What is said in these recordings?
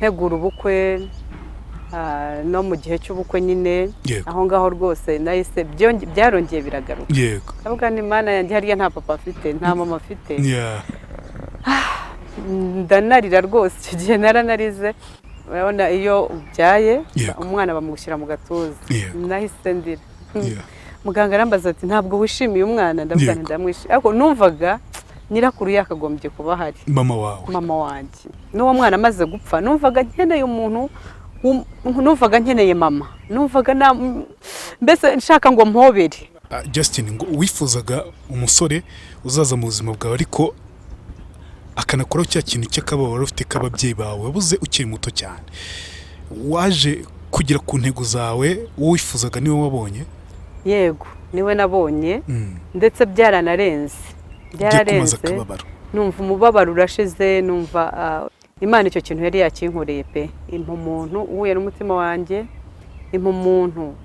Ntegura ubukwe, no mu gihe cy'ubukwe nyine, aho ngaho rwose nahise byarongeye biragaruka. Ndavuga ni Mana yanjye, hariya nta papa afite, nta mama afite. Ndanarira rwose, icyo gihe naranarize. Urabona iyo ubyaye, umwana bamushyira mu gatuza. Nahise ndira. Muganga arambaza ati: "Ntabwo wishimiye umwana?" Ndavuga nti: "Ndamwishimiye," ariko numvaga nyirakuru yakagombye kuba ahari. Mama wawe. Mama wanjye. N'uwo mwana amaze gupfa, numvaga nkeneye umuntu numvaga nkeneye mama, numvaga mbese nshaka ngo mpobere. Justin, ngo wifuzaga umusore uzaza mu buzima bwawe, ariko akanakuraho cya kintu cy'akababaro ufite k'ababyeyi bawe wabuze ukiri muto cyane. Waje kugera ku ntego zawe, uwo wifuzaga niwe wabonye? Yego, niwe nabonye. Ndetse byaranarenze. Ugiye kumaza Byararenze. akababaro. Numva umubabaro urashize, numva Imana icyo kintu yari yakinkoreye pe, impa umuntu uhuye n'umutima wanjye, impa umuntu.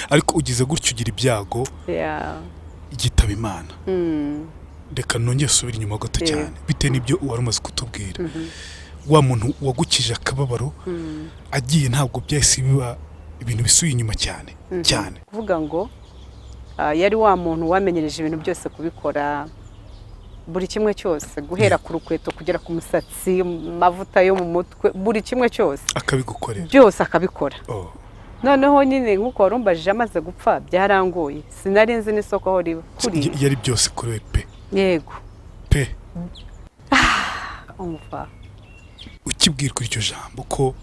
Ariko ugize gutyo ugira ibyago, yitaba Imana. Reka nongere usubire inyuma gato cyane, bitewe n'ibyo wari umaze kutubwira. Wa muntu wagukije akababaro agiye, ntabwo byahise biba ibintu bisubiye inyuma cyane cyane? Kuvuga ngo yari wa muntu wamenyereje ibintu byose kubikora, buri kimwe cyose, guhera ku rukweto kugera ku musatsi, amavuta yo mu mutwe, buri kimwe cyose. Akabigukorera. Byose akabikora. Oh. Noneho nyine nk'uko warumbajije, amaze gupfa byarangoye, sinari nzi n'isoko aho riba kuriya. Yari byose kuri we pe. Yego. Pe. Umva. Ukibwirwa iryo jambo ko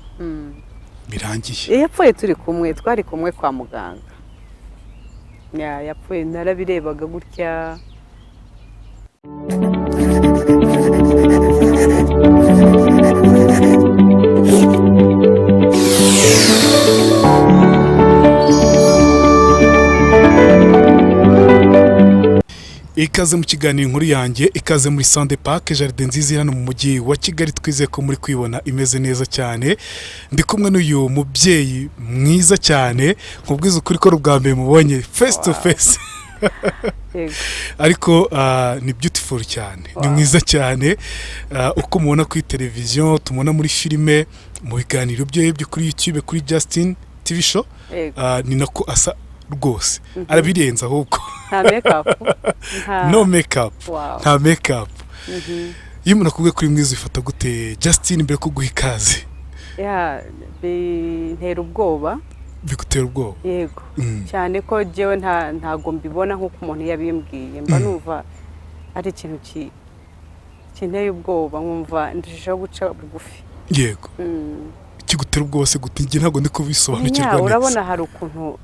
birangiye? Yapfuye turi kumwe, twari kumwe kwa muganga. Ya, yapfuye narabirebaga gutya. Ikaze mu kiganiro Inkuru Yanjye, ikaze muri Sande Park, jardin nziza iri hano mu mujyi wa Kigali. Twizeye ko muri kwibona imeze neza cyane. Ndi kumwe n'uyu mubyeyi mwiza cyane. Nkubwiza ukuri ko ari ubwa mbere mubonye face to face. Ariko ni beautiful cyane, ni mwiza cyane. Uko mubona kuri televiziyo, tumubona muri filime, mu biganiro bye byo kuri YouTube, kuri Justin TV Show, ni nako asa rwose, arabirenza ahubwo. Nta makeup, nta No makeup. Nta makeup. Iyo umuntu akubwiye kuri mwiza, ufata gute, Justin, mbere ko guha ikaze? Ya, bintera ubwoba. Bigutera ubwoba? Yego. Cyane ko jyewe ntago mbibona nk'uko umuntu yabimbwiye, mba numva ari ikintu kinteye ubwoba, nkumva ndushijeho guca bugufi. Kigutera ubwoba se gute? Njye ntabwo ndi kubisobanukirwa Nya, neza. Urabona hari ukuntu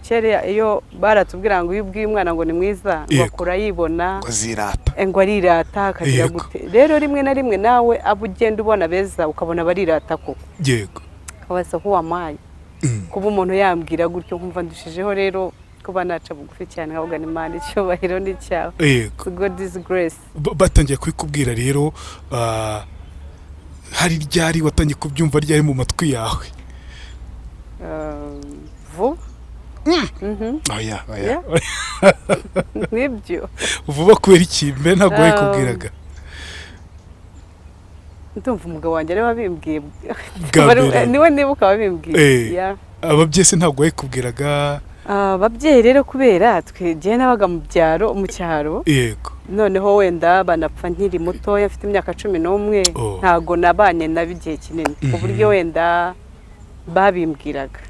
kera iyo baratubwira ngo iyo ubwiye umwana ngo ni mwiza, ngo akura yibona. Ngo azirata. Ngo arirata, akagira gute. Rero rimwe na rimwe nawe abo ugenda ubona beza, ukabona barirata koko, ukabaza who am I kuba umuntu yambwira gutyo? Nkumva ndushijeho rero kuba naca bugufi cyane, nkavuga ni Imana, icyubahiro ni icyawe. God is grace. Batangiye kubikubwira rero, hari ryari watangiye kubyumva, ryari mu matwi yawe? Vuba. Oya, oya. Yeah. Nibyo. Vuba kubera iki? Mbere ntabwo wabikubwiraga? Ndumva umugabo wanjye ariwe wabimbwiye. Bwa mbere. Niwe nibuka wabimbwiye. Yeah. Ababyeyi se ntabwo wabikubwiraga? Ababyeyi rero, kubera twe jyewe nabaga mu byaro, mu cyaro, noneho wenda banapfa nkiri mutoya, mfite imyaka 11. Ntago nabanye nabo igihe kinini ku buryo wenda babimbwiraga.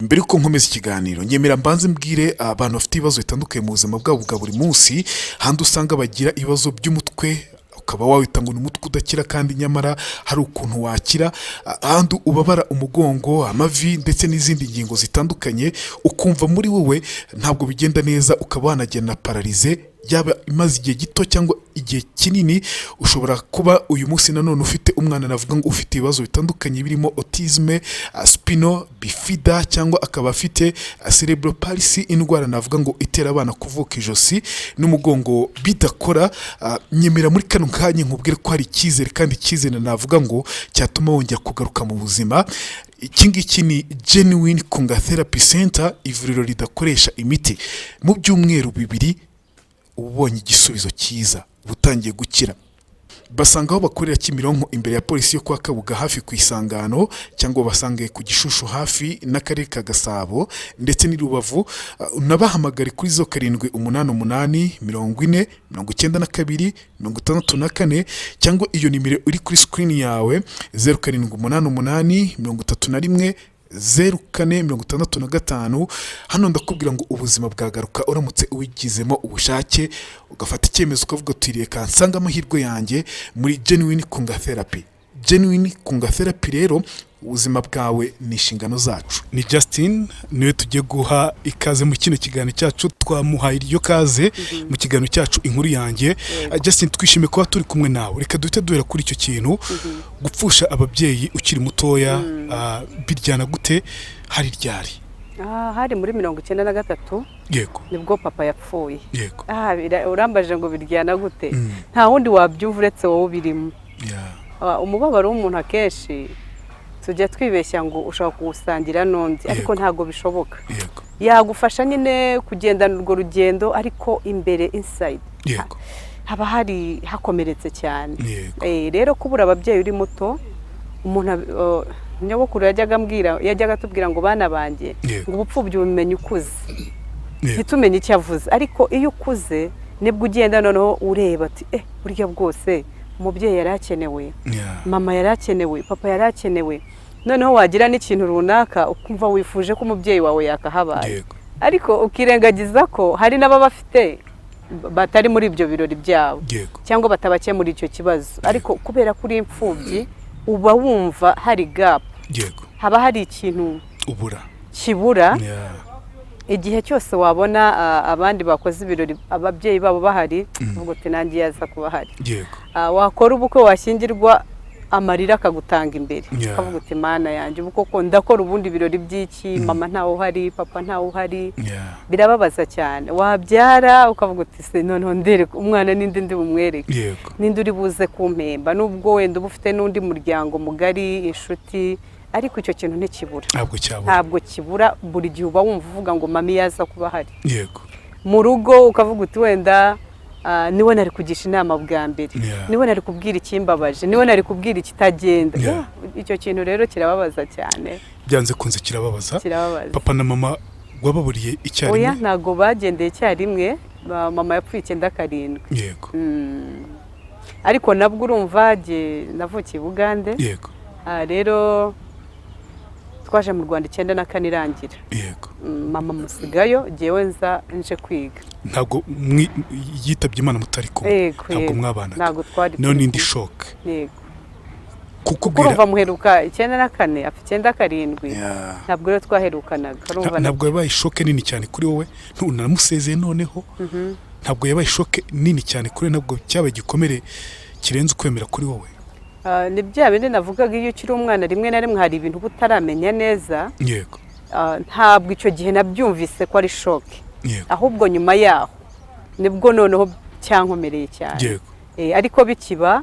Mbere yuko nkomeza ikiganiro, nyemera mbanze mbwire abantu bafite ibibazo bitandukanye mu buzima bwabo bwa buri munsi, handi usanga bagira ibibazo by'umutwe, ukaba wawita ngo ni umutwe udakira kandi nyamara hari ukuntu wakira, ahandi ubabara umugongo, amavi ndetse n'izindi ngingo zitandukanye, ukumva muri wowe ntabwo bigenda neza, ukaba wanagenda paralysie, yaba imaze igihe gito cyangwa igihe kinini. Ushobora kuba uyu munsi nanone ufite umwana, navuga ngo ufite ibibazo bitandukanye birimo autisme, spino bifida, cyangwa akaba afite cerebral palsy, indwara navuga ngo itera abana kuvuka ijosi n'umugongo bidakora. Nyemera muri kano kanya nkubwire ko hari icyizere, kandi icyizere navuga ngo cyatuma wongera kugaruka mu buzima. Iki ngiki ni Genuine Kunga Therapy Center, ivuriro ridakoresha imiti. Mu byumweru 2 uba ubonye igisubizo cyiza, uba utangiye gukira. Basanga aho bakorera Kimironko, imbere ya polisi yo kwa Kabuga, hafi ku Isangano, cyangwa basange ku Gishushu, hafi n'Akarere ka Gasabo, ndetse n'i Rubavu. Unabahamagare kuri 0788 40 92 64, cyangwa iyo nimero iri kuri screen yawe, 0788 31 04 65. Hano ndakubwira ngo ubuzima bwagaruka uramutse ubigizemo ubushake, ugafata icyemezo, ukavuga uti: "Reka nsange amahirwe yanjye muri Genuine Kunga Therapy." Genuine Kunga Therapy rero, ubuzima bwawe ni inshingano zacu. Ni Justin, niwe tugiye guha ikaze mu kino kiganiro cyacu. Twamuhaye iryo kaze mu kiganiro cyacu Inkuru Yanjye. Justin, twishimiye kuba turi kumwe nawe. Reka duhite duhera kuri icyo kintu, gupfusha ababyeyi ukiri mutoya. Biryana gute? Hari ryari? Hari muri 93. Nibwo papa yapfuye. Urambaje ngo biryana gute? Nta wundi wabyumva uretse wowe ubirimo. Umubabaro w'umuntu akenshi tujya twibeshya ngo ushobora kuwusangira n'undi, ariko ntabwo bishoboka. Yagufasha nyine kugendana urwo rugendo, ariko imbere, inside, haba hari hakomeretse cyane. Rero kubura ababyeyi uri muto, umuntu nyogokuru yajyaga ambwira, yajyaga atubwira ngo: "Bana banjye," ngo: "ubupfubyi ubumenya ukuze." Ntitumenye icyo avuze, ariko iyo ukuze nibwo ugenda noneho ureba ati: "Eh, burya bwose umubyeyi yari akenewe, mama yari akenewe, papa yari akenewe." Noneho wagira n'ikintu runaka, ukumva wifuje ko umubyeyi wawe yakahabaye, ariko ukirengagiza ko hari n'ababa bafite batari muri ibyo birori byabo cyangwa batabakemura icyo kibazo. Ariko kubera ko uri imfubyi, uba wumva hari gap, haba hari ikintu ubura kibura. Igihe cyose wabona abandi bakoze ibirori ababyeyi babo bahari, uvuga uti: "Nanjye yaza kuba ahari." Wakora ubukwe, washyingirwa, amarira akagutanga imbere, ukavuga uti: "Mana yanjye, ubu koko ndakora ubundi birori by'iki? Mama ntawe uhari, papa ntawe uhari." Birababaza cyane. Wabyara, ukavuga uti: "Se noneho ndereka umwana, ninde ndi bumwereke? Ninde uri buze kumpemba?" Nubwo wenda uba ufite n'undi muryango mugari, inshuti, ariko icyo kintu ntikibura. Ntabwo cyabura. Ntabwo kibura. Buri gihe uba wumva uvuga ngo: "Mami yaza kuba ahari." Mu rugo ukavuga uti: "Wenda niwe nari kugisha inama bwa mbere, niwe nari kubwira ikimbabaje, niwe nari kubwira ikitagenda." Yeah, icyo kintu rero kirababaza cyane. Byanze kunze kirababaza. Kirababaza. Papa na mama wababuriye Oya. icyarimwe? Ntabwo bagendeye icyarimwe. Mama yapfuye 97. Ariko nabwo urumva jye navukiye i Bugande. Rero twaje mu Rwanda 94 irangira. Mama musigayo, jyewe nza nje kwiga. Ntabwo yitabye Imana mutari kumwe? Yego. Ntabwo Yego. mwabanaga? Ntabwo twari Nayo turi ni indi kumwe. shock. Yego. Kukubwira. Urumva muheruka 94, apfa 97. Ntabwo rero twaherukanaga, urumva. Ntabwo yabaye shock nini cyane kuri wowe? Ntunamusezeye noneho, ntabwo yabaye shock nini cyane kuri wowe? Ntabwo cyabaye igikomere kirenze ukwemera kuri wowe? Ni bya bindi navugaga, iyo ukiri umwana rimwe na rimwe hari ibintu uba utaramenya neza. Ntabwo icyo gihe nabyumvise ko ari shock, ahubwo nyuma yaho nibwo noneho cyankomereye cyane. Ariko bikiba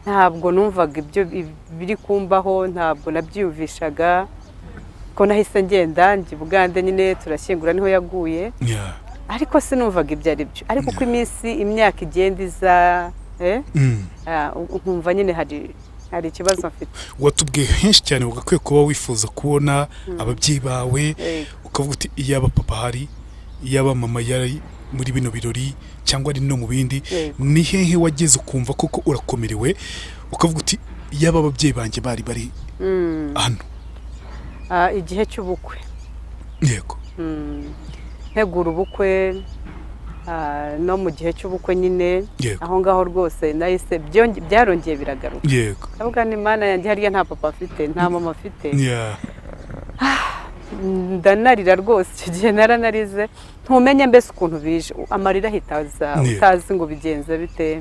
ntabwo numvaga ibyo biri kumbaho, ntabwo nabyiyumvishaga, ko nahise ngenda njya i Bugande nyine, turashyingura, niho yaguye. Ariko sinumvaga ibyo ari byo. Ariko uko iminsi, imyaka igenda iza, nkumva nyine hari ikibazo mfite. Watubwiye henshi cyane ugakwiye kuba wifuza kubona ababyeyi bawe, ukavuga uti: "Iyaba papa ahari, iyaba mama yari muri bino birori cyangwa ari no mu bindi." Ni hehe wageze ukumva koko urakomerewe, ukavuga uti: "Iyaba ababyeyi banjye bari bari hano"? Igihe cy'ubukwe. Ntegura ubukwe, no mu gihe cy'ubukwe nyine. Aho ngaho rwose nahise byarongeye biragaruka. Ndavuga ni: "Mana yanjye, hariya nta papa afite, nta mama afite." Ndanarira rwose. Icyo gihe naranarize, ntumenye mbese ukuntu bije, amarira ahita aza, utazi ngo bigenze bite.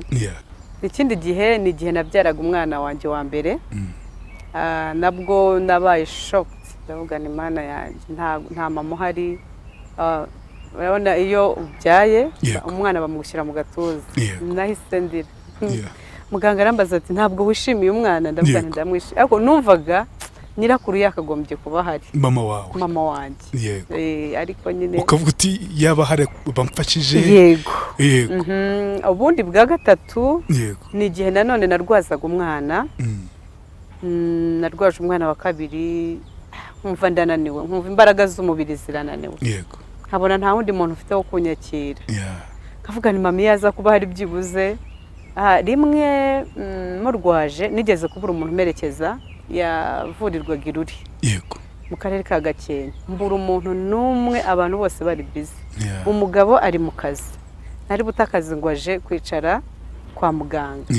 Ikindi gihe ni igihe nabyaraga umwana wanjye wa mbere. Nabwo nabaye shocked, ndavuga ni: "Mana yanjye, nta mama uhari." Urabona iyo ubyaye, umwana bamushyira mu gatuza. Nahise ndira. Muganga arambaza ati: "Ntabwo wishimiye umwana?" Ndavuga nti: "Ndamwishimiye," ariko numvaga Nyirakuru yakagombye kuba ahari. Mama wawe? Mama wanjye. Ariko nyine Ukavuga uti yaba hari bamfashije. Yego. Ubundi bwa gatatu ni igihe nanone narwazaga umwana. Narwaje umwana wa kabiri, nkumva ndananiwe, nkumva imbaraga z'umubiri zirananiwe, nkabona nta wundi muntu ufite wo kunyakira, nkavuga ni mama iyo aza kuba hari byibuze. Rimwe murwaje nigeze kubura umuntu umerekeza, yavurirwaga i Ruri mu karere ka Gakenke, mbura umuntu n'umwe, abantu bose bari busy. Umugabo ari mu kazi, ntari buta akazi ngo aje kwicara kwa muganga.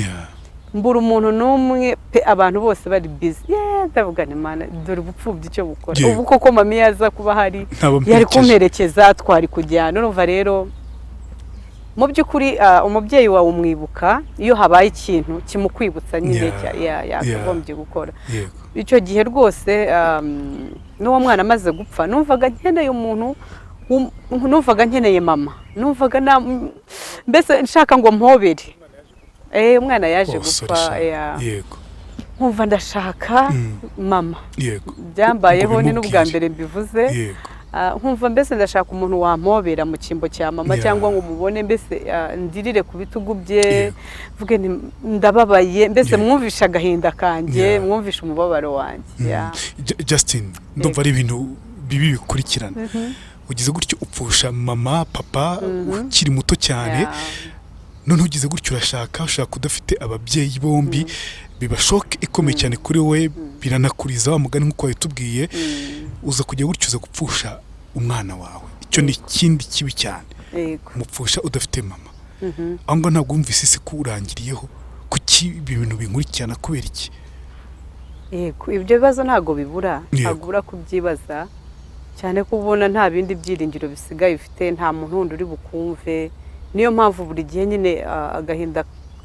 Mbura umuntu n'umwe pe, abantu bose bari busy. Yeee, ndavuga nti Mana, dore ubupfubyi icyo bukora. Ubu koko mama iyo aza kuba ahari Ntaba yari mperekeje. kumperekeza, twari kujyana. Urumva rero mu by'ukuri umubyeyi wawe umwibuka iyo habaye ikintu kimukwibutsa nyine yakagombye gukora. Icyo gihe rwose n'uwo mwana amaze gupfa, numvaga nkeneye umuntu numvaga nkeneye mama, numvaga mbese nshaka ngo mpobere. Umwana yaje Oh, sorry, gupfa. sha. Nkumva ndashaka mama. Byambayeho, Ngo ni n'ubwa ubimubwire. mbere mbivuze. Nkumva mbese ndashaka umuntu wampobera mu cyimbo cya mama, cyangwa ngo mubone mbese ndirire ku bitugu bye, mvuge nti ndababaye mbese, mwumvishe agahinda kanjye, mwumvishe umubabaro wanjye. Justin, ndumva ari ibintu bibi bikurikirana. Ugize gutyo upfusha mama, papa ukiri muto cyane. Noneho ugize gutyo urashaka, ushaka udafite ababyeyi bombi, biba shock ikomeye cyane kuri wowe, biranakuriza wa mugani nk'uko wabitubwiye. Uza kujya gutyo uza gupfusha umwana wawe, icyo ni ikindi kibi cyane. Umupfusha udafite mama. Aho ngaho ntabwo wumvise isi kurangiriyeho? Kuki ibi bintu binkurikirana? Kubera iki? Yego, ibyo bibazo ntabwo bibura. Ntabwo ubura kubyibaza cyane, ko ubona nta bindi byiringiro bisigaye ufite, nta muntu wundi uri bukumve. Niyo mpamvu buri gihe nyine agahinda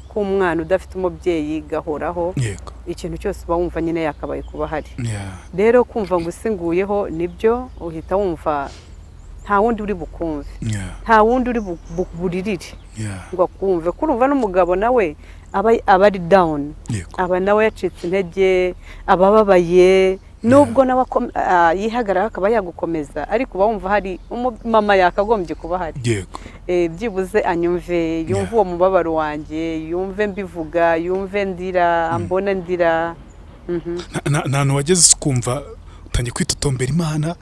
k'umwana udafite umubyeyi gahoraho. Ikintu cyose uba wumva nyine yakabaye kuba ahari. Rero kumva ngo usinguyeho, nibyo, uhita wumva nta wundi uri bukumve, nta wundi uri buririre ngo akumve. Kurumva n'umugabo nawe aba ari down, aba nawe yacitse intege, aba ababaye, nubwo nawe yihagararaho akaba yagukomeza, ariko uba wumva hari mama yakagombye kuba ahari. Byibuze anyumve, yumve uwo mubabaro wanjye, yumve mbivuga, yumve ndira, ambona ndira. Nta hantu wageze ukumva utangiye kwitotombera Imana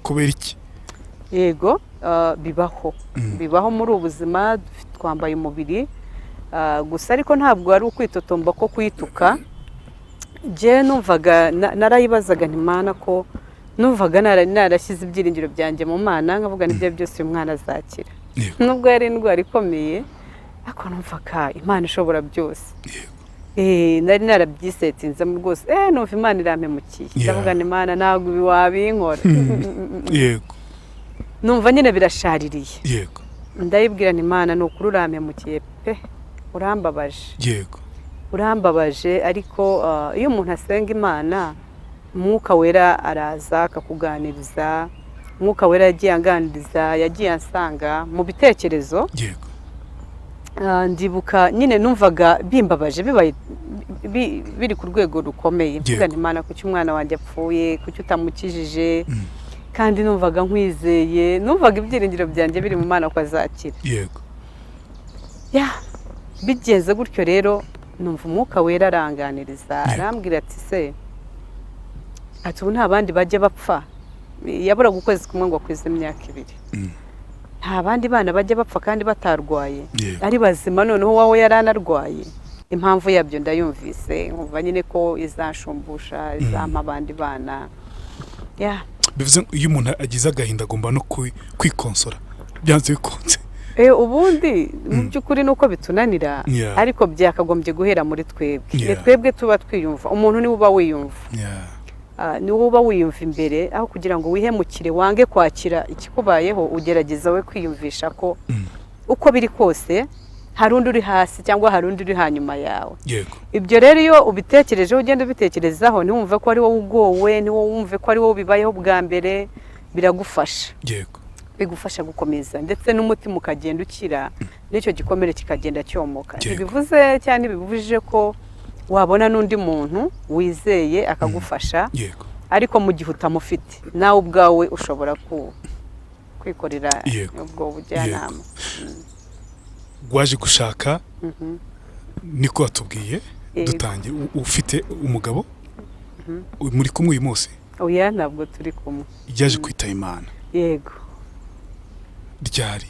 kubera iki? Yego, bibaho. Bibaho muri ubu buzima, twambaye umubiri gusa, ariko ntabwo ari ukwitotomba ko kwituka. Njyewe numvaga narayibazaga nti Mana, ko numvaga narashyize ibyiringiro byanjye mu Mana, nkavuga n'ibyo byose uyu mwana azakira, nubwo yari indwara ikomeye, ariko numvaga Imana ishobora byose. Nari narabyisetinzemo rwose, numva Imana irampemukiye. Ndavuga nti Imana, ntabwo ibi wabinkora. Numva nyine birashaririye. Ndayibwira nti Imana, ni ukuri urampemukiye pe, urambabaje, urambabaje. Ariko iyo umuntu asenga Imana, Umwuka Wera araza akakuganiriza. Umwuka Wera yagiye anganiriza, yagiye ansanga mu bitekerezo. Ndibuka nyine numvaga bimbabaje, bibaye biri ku rwego rukomeye, mvuga nti Imana, kuki umwana wanjye apfuye? Kuki utamukijije kandi numvaga nkwizeye, numvaga ibyiringiro byanjye biri mu Mana ko azakira? Ya, bigenze gutyo rero, numva Umwuka Wera aranganiriza, arambwira ati se, ati ubu nta bandi bajya bapfa? Yaburaga ukwezi kumwe ngo akwize imyaka 2. Nta bandi bana bajya bapfa kandi batarwaye, ari bazima? Noneho wowe yari anarwaye. Impamvu yabyo ndayumvise, nkumva nyine ko izashumbusha, izampa abandi bana. Ya. Bivuze ngo iyo umuntu agize agahinda agomba no kwikonsora byanze bikunze. Ubundi mu by'ukuri ni uko bitunanira, ariko byakagombye guhera muri twebwe. Ni twebwe tuba twiyumva, umuntu niwe uba wiyumva. Niwe uba wiyumva imbere. Aho kugira ngo wihemukire, wange kwakira ikikubayeho, ugerageza we kwiyumvisha ko uko biri kose hari undi uri hasi cyangwa hari undi uri hanyuma yawe. Ibyo rero iyo ubitekerejeho, ugenda ubitekerezaho, ntiwumve ko ari wowe ugowe, ntiwumve ko ari wowe bibayeho bwa mbere, biragufasha. Bigufasha gukomeza, ndetse n'umutima ukagenda ukira, n'icyo gikomere kikagenda cyomoka. Ntibivuze cyangwa ntibibujije ko wabona n'undi muntu wizeye akagufasha. Ariko mu gihe utamufite, nawe ubwawe ushobora kwikorera ubwo bujyanama. Waje gushaka, niko watubwiye? Yego. Dutangiye, ufite umugabo muri kumwe uyu munsi? Oya, ntabwo turi kumwe. Yaje kwitaba Imana? Yego. Ryari?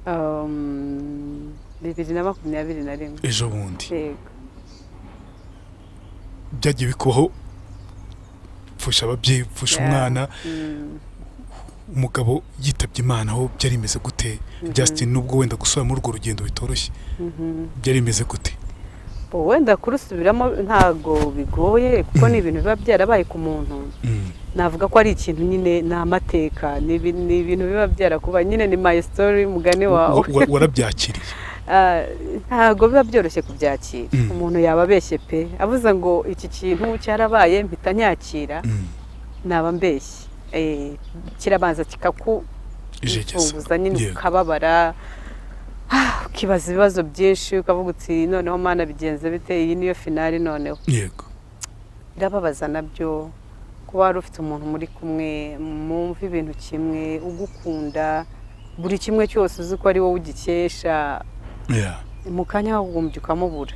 2021. Ejo bundi? Yego. Byagiye bikubaho, pfusha ababyeyi, pfusha umwana, umugabo yitabye Imana, aho byari bimeze gute, Justin? Nubwo wenda gusubira muri urwo rugendo bitoroshye, byari bimeze gute? Bo, wenda kurusubiramo ntago bigoye, kuko ni ibintu biba byarabaye ku muntu. Navuga ko ari ikintu nyine, ni amateka, ni ibintu biba byarakubaye nyine, ni my story, mugani wawe. Warabyakiriye? Ah, ntago biba byoroshye kubyakira. Umuntu yaba abeshye pe avuze ngo iki kintu cyarabaye mpita nyakira. Naba mbeshye. Kirabanza Ijegeza. kikakufunguza nyine, ukababara, ukibaza ibibazo byinshi, ukavuga uti: "Noneho Mana, bigenze bite? Iyi niyo finale noneho?" Birababaza nabyo kuba wari ufite umuntu muri kumwe, mwumva ibintu kimwe, ugukunda, buri kimwe cyose uzi ko ari wowe ugikesha, mu kanya wagumbye ukamubura.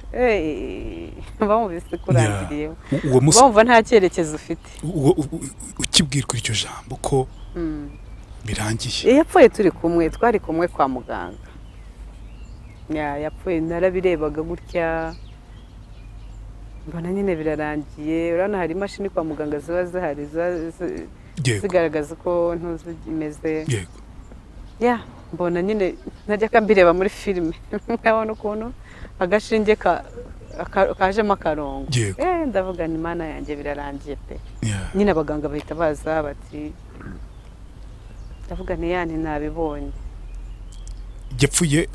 Bamubise kurangiriyeho. Uwo munsi Bumva nta cyerekezo ufite. Ukibwirwa iryo jambo ko birangiye? Yapfuye turi kumwe, twari kumwe kwa muganga. Yapfuye narabirebaga gutya, mbona nyine birarangiye. Urabona hari imashini kwa muganga ziba zihari, ziba zigaragaza uko ntuzi imeze. Ya, mbona nyine najyaga mbireba muri filime, nkabona ukuntu agashinge kajemo akarongo. Ndavuga ni Mana yanjye, birarangiye pe. Nyine abaganga bahita baza bati, ndavuga nti yani nabibonye. Yapfuye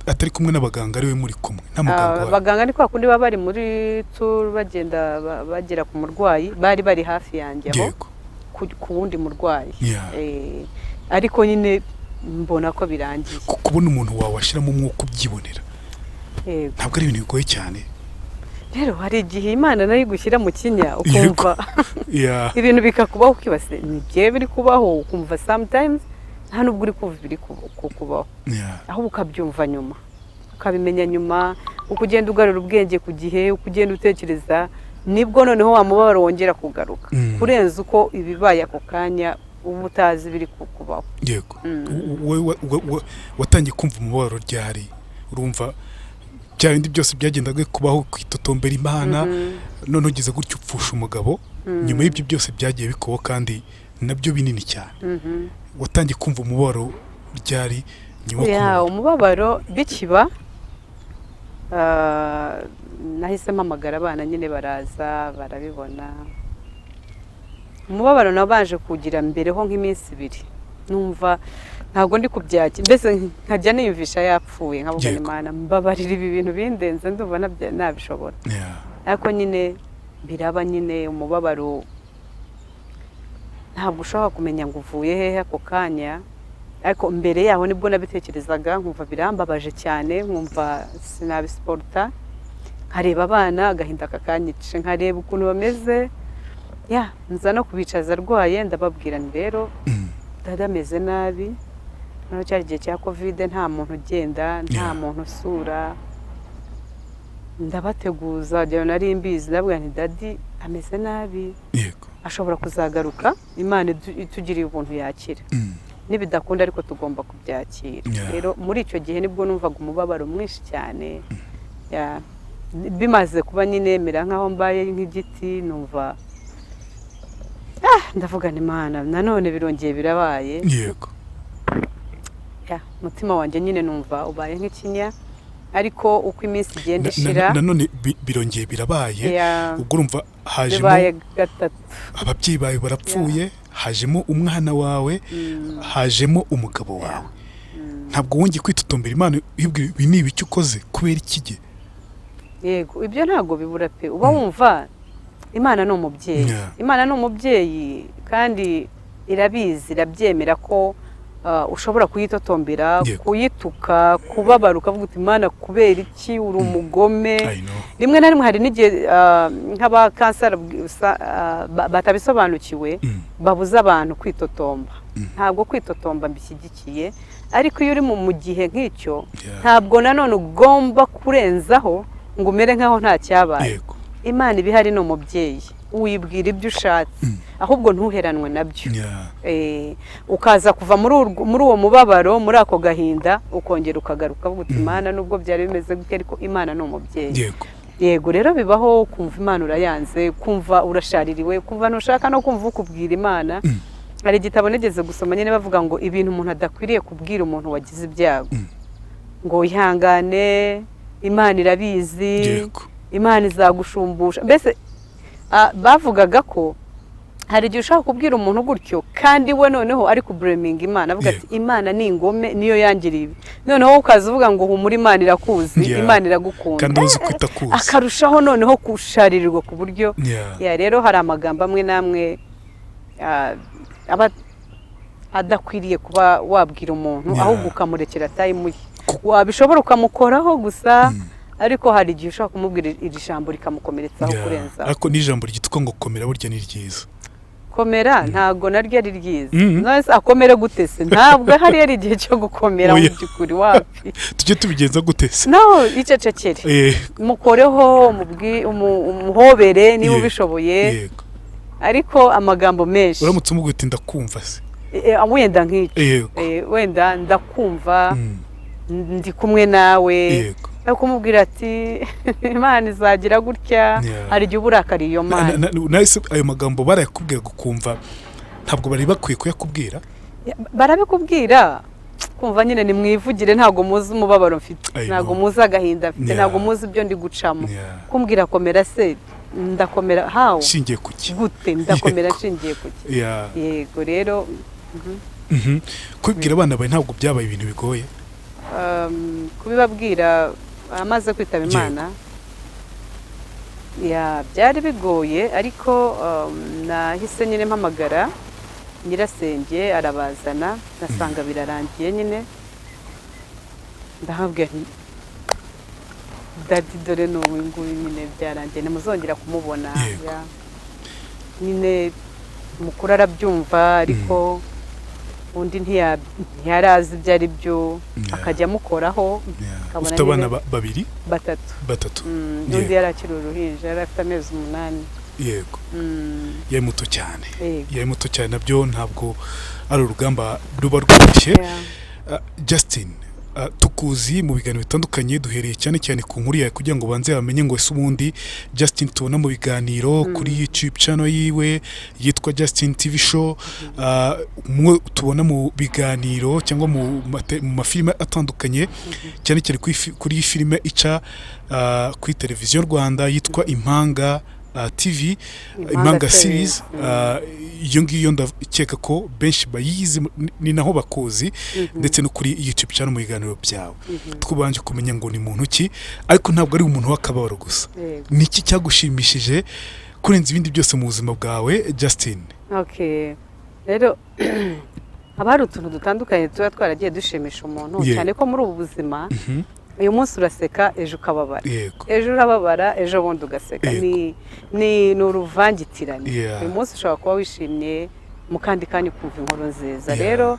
atari kumwe n'abaganga, ari we muri kumwe, nta muganga uhari? Abaganga ni kwa kundi baba bari muri tour, bagenda bagera ku murwayi, bari bari hafi yanjye aho ku wundi murwayi. Ariko nyine mbona ko birangiye. Kubona umuntu wawe ashyiramo umwuka ubyibonera, ntabwo ari ibintu bigoye cyane. Rero hari igihe Imana nayo igushyira mu kinya, ukumva ibintu bikakubaho, ukibase ni byewe biri kubaho, ukumva sometimes nta nubwo uri kumva ibiri kukubaho, ahubwo ukabyumva nyuma, ukabimenya nyuma, uko ugenda ugarura ubwenge ku gihe, uko ugenda utekereza, nibwo noneho wa mubabaro wongera kugaruka kurenza uko ibibaye ako kanya uba utazi ibiri kukubaho. Yego. Wowe watangiye kumva umubabaro ryari? Urumva bya bindi byose byagendaga kubaho, kwitotombera Imana, none ugeze gutyo upfusha umugabo, nyuma y'ibyo byose byagiye bikubaho kandi nabyo binini cyane, watangiye kumva umubabaro ryari nyuma yo Ya, kumubura? Umubabaro bikiba, nahise mpamagara abana nyine, baraza barabibona. Umubabaro nabanje kugira mbere ho nk'iminsi 2, numva ntabwo ndi kubyakira, mbese nkajya niyumvisha yapfuye, nkavuga: "Imana mbabarira, ibi bintu bindenze, ndumva nabishobora." Ariko nyine biraba nyine, umubabaro ntabwo ushobora kumenya ngo uvuye hehe ako kanya. Ariko mbere yaho nibwo nabitekerezaga, nkumva birambabaje cyane, nkumva sinabisiporuta, nkareba abana agahinda kakanyica, nkareba ukuntu bameze. Ya, nza no kubicaza arwaye, ndababwira nti: "Rero dada ameze nabi." Noneho cyari igihe cya COVID, nta muntu ugenda, nta muntu usura. Ndabateguza, wagira ngo nari mbizi. Ndababwira nti: "Daddy ameze nabi, ashobora kuzagaruka, Imana itugiriye ubuntu yakira, nibidakunda ariko tugomba kubyakira." Rero muri icyo gihe nibwo numvaga umubabaro mwinshi cyane. Ya, bimaze kuba nyine mera nkaho mbaye nk'igiti, numva ndavuga nti: "Imana, nanone birongeye birabaye." Ya, umutima wanjye nyine numva ubaye nk'ikinya, ariko uko iminsi igenda ishira. Nanone birongeye birabaye. Ubwo urumva hajemo Bibaye gatatu. ababyeyi bawe barapfuye, hajemo umwana wawe, hajemo umugabo wawe. Ntabwo wongeye kwitotombera Imana, uyibwira ibi ni ibiki ukoze, kubera iki gihe? Yego, ibyo ntabwo bibura pe. Uba wumva Imana ni umubyeyi. Imana ni umubyeyi kandi irabizi, irabyemera ko ushobora kuyitotombera, kuyituka, kubabara, ukavuga uti: "Imana, kubera iki uri umugome?" I know. Rimwe na rimwe hari n'igihe nk'abakansara batabisobanukiwe babuza abantu kwitotomba. Ntabwo kwitotomba mbishyigikiye, ariko iyo uri mu gihe nk'icyo, ntabwo nanone ugomba kurenzaho ngo umere nk'aho nta cyabaye. Imana iba ihari, ni umubyeyi, wibwira ibyo ushatse, ahubwo ntuheranwe nabyo. Ukaza kuva muri uwo mubabaro, muri ako gahinda, ukongera ukagaruka ukavuga uti: "Imana, nubwo byari bimeze gutya, ariko Imana ni umubyeyi." Yego, rero bibaho kumva Imana urayanze, kumva urashaririwe, kumva ntushaka no kumva ukubwira Imana. Hari igitabo nigeze gusoma nyine bavuga ngo ibintu umuntu adakwiriye kubwira umuntu wagize ibyago, ngo ihangane, Imana irabizi, Imana izagushumbusha. Mbese bavugaga ko hari igihe ushaka kubwira umuntu gutyo, kandi we noneho ari kublaminga Imana, avuga ati: "Imana ni ingome, niyo yangiriye ibi." Noneho wowe ukaza uvuga ngo humura, Imana irakuzi, Imana iragukunda. Kandi uzi ko itakuzi. Akarushaho noneho gusharirirwa ku buryo ya rero hari amagambo amwe n'amwe aba adakwiriye kuba wabwira umuntu, ahubwo ukamurekera time ye. Wabishobora ukamukoraho gusa, ariko hari igihe ushobora kumubwira iri jambo rikamukomeretsaho kurenzaho. Ariko n'ijambo ryitwa ngo komera burya ni ryiza. Komera ntabwo naryo ari ryiza. None se akomere gute se? Ntabwo hari ari igihe cyo gukomera mu Oya. by'ukuri, wapi. Tujye tubigenza gute se? Naho icecekere, mukoreho, umuhobere niba ubishoboye, ariko amagambo menshi. Uramutse umubwira uti: "Ndakumva" se? Wenda nk'icyo. Wenda ndakumva, ndi kumwe nawe. Ariko kumubwira ati Imana izagira gutya, hari igihe uba urakariye iyo Mana. Nahise ayo magambo barayakubwira ukumva ntabwo bari bakwiye kuyakubwira? Barabikubwira kumva nyine nimwivugire, ntabwo muzi umubabaro mfite, I ntabwo know. muzi agahinda mfite, ntabwo muzi ibyo ndi gucamo. Kumbwira komera se, ndakomera hawo? Nshingiye ku ki? Gute ndakomera nshingiye ku ki? Yego rero. Kubibwira abana bawe ntabwo byabaye ibintu bigoye? Kubibabwira amaze kwitaba Imana, ya byari bigoye, ariko nahise nyine mpamagara nyirasenge arabazana, nasanga birarangiye nyine. Ndahabwira nti: "Daddy, dore ni ubu nguyu nyine byarangiye, ntimuzongera kumubona." Ya. Nyine umukuru arabyumva, ariko undi ntiyari azi ibyo ari byo, akajya amukoraho, akabona Ufite abana nyine. Babiri? Batatu. Batatu. N'undi yari akiri uruhinja, yari afite amezi 8. Yari muto cyane. Yego. Yari muto cyane, nabyo ntabwo ari urugamba ruba rworoshye. Justin, tukuzi mu biganiro bitandukanye, duhereye cyane cyane ku nkuru yawe kugira ngo banze bamenye ngo ese ubundi Justin tubona mu biganiro kuri YouTube channel yiwe yitwa Justin TV Show, umwe tubona mu biganiro cyangwa mu mafilime atandukanye, cyane cyane kuri filime ica kuri Televiziyo Rwanda yitwa Impanga TV, Impanga Impanga series. series. Iyo ngiyo ndakeka ko benshi bayizi, ni naho bakuzi, ndetse no kuri YouTube channel mu biganiro byawe. Twabanje kumenya ngo ni muntu ki, ariko ntabwo ari umuntu w'akababaro gusa. Ni iki cyagushimishije kurenza ibindi byose mu buzima bwawe, Justin? Okay. Rero haba hari utuntu dutandukanye tuba twaragiye dushimisha umuntu, cyane ko muri ubu buzima uyu munsi uraseka, ejo ukababara, ejo urababara, ejo bundi ugaseka. Ni uruvangitirane. Uyu munsi ushobora kuba wishimye, mu kandi kanya ukumva inkuru nziza. Rero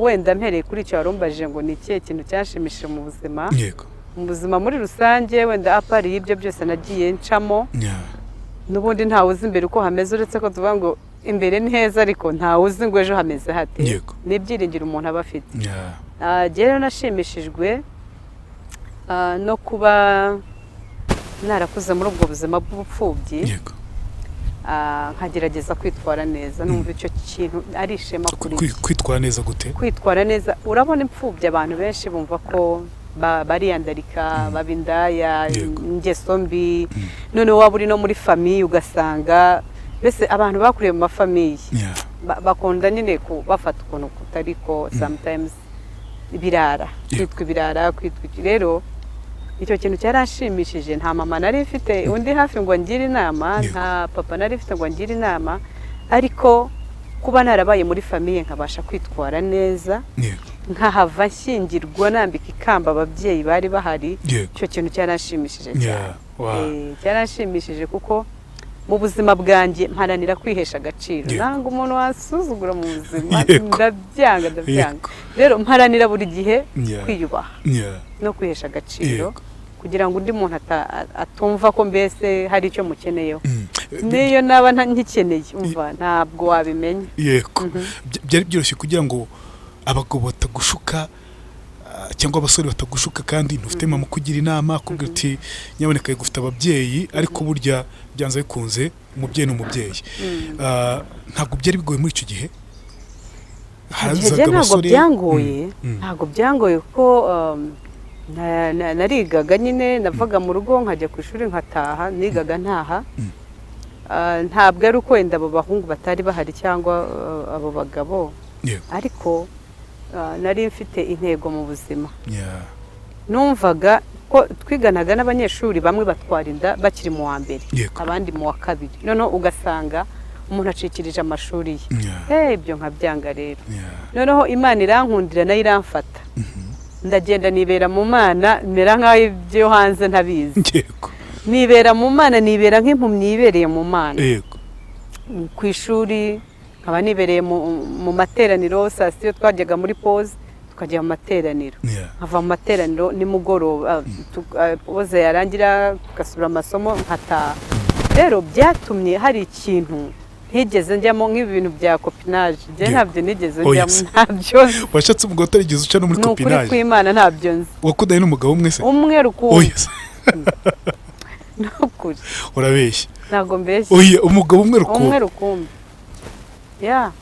wenda mpereye kuri icyo warumbajije ngo ni ikihe kintu cyanshimishije mu buzima, mu buzima muri rusange, wenda apart y'ibyo byose nagiye ncamo, n'ubundi ntawe uzi imbere uko hameze, uretse ko tuvuga ngo imbere ni heza, ariko ntawe uzi ngo ejo hameze hate. Ni ibyiringiro umuntu aba afite. Njye rero nashimishijwe no kuba narakuze muri ubwo buzima bw'ubupfubyi, nkagerageza kwitwara neza, numva icyo kintu ari ishema kuri njye. Kwitwara neza gute? Kwitwara neza, urabona imfubyi abantu benshi bumva ko bariyandarika, baba indaya, ingeso mbi. Noneho waba uri no muri famille, ugasanga mbese abantu bakuriye mu mafamille bakunda nyine bafata ukuntu kutari ko, sometimes ibirara, kwitwa ibirara, kwitwa iki. Rero icyo kintu cyaranshimishije. Nta mama nari mfite undi hafi ngo angire inama, nta papa nari mfite ngo angire inama, ariko Kuba narabaye muri famille, nkabasha kwitwara neza, nkahava nshyingirwa, nambika ikamba ababyeyi bari bahari, icyo kintu cyaranshimishije cyane. Cyaranshimishije kuko mu buzima bwanjye mparanira kwihesha agaciro. Ntabwo umuntu wasuzugura mu buzima, ndabyanga, ndabyanga. Rero mparanira buri gihe kwiyubaha no kwihesha agaciro, kugira ngo undi muntu atumva ko mbese hari icyo mukeneyeho. Niyo naba nkikeneye, umva, ntabwo wabimenya. Yego. Byari byoroshye kugira ngo abagabo batagushuka, cyangwa abasore batagushuka, kandi ntufite mama ukugira inama, akubwira uti: "Nyaboneka, yego ufite ababyeyi, ariko burya byanze bikunze umubyeyi ni umubyeyi." Ntabwo byari bigoye muri icyo gihe? Igihe Harazaga ntabwo abasore? byangoye. Ntabwo byangoye kuko narigaga nyine, navaga mu rugo nkajya ku ishuri, nkataha, nigaga ntaha. Ntabwo ari uko wenda abo bahungu batari bahari cyangwa abo bagabo, ariko nari mfite intego mu buzima. Numvaga ko twiganaga n'abanyeshuri bamwe batwara inda bakiri mu wa mbere, abandi mu wa kabiri, noneho ugasanga umuntu acikirije amashuri ye. Ibyo nkabyanga rero. Noneho Imana irankundira, nayo iramfata, ndagenda nibera mu Mana, mera nk'aho ibyo hanze ntabizi. Nibera mu Mana, nibera nk'impumyi yibereye mu Mana. Ku ishuri nkaba nibereye mu materaniro. Saa sita iyo twajyaga muri pause, tukajya mu materaniro. Nkava mu materaniro nimugoroba, pause yarangira tugasubira amasomo, nkataha. Rero byatumye hari ikintu ntigeze njyamo, nk'ibi bintu bya copinage, njye ntabyo nigeze Oya njyamo. se. Ntabyo nzi. Washatse umugabo utarigeze uca no muri Ni ukuri copinage? kw'Imana, ntabyo nzi. Wakundanye n'umugabo umwe se? Umwe rukumbi. Oya se. Ni ukuri. Urabeshya. Ntabwo mbeshya. Oya, umugabo umwe rukumbi? Umwe rukumbi, ya.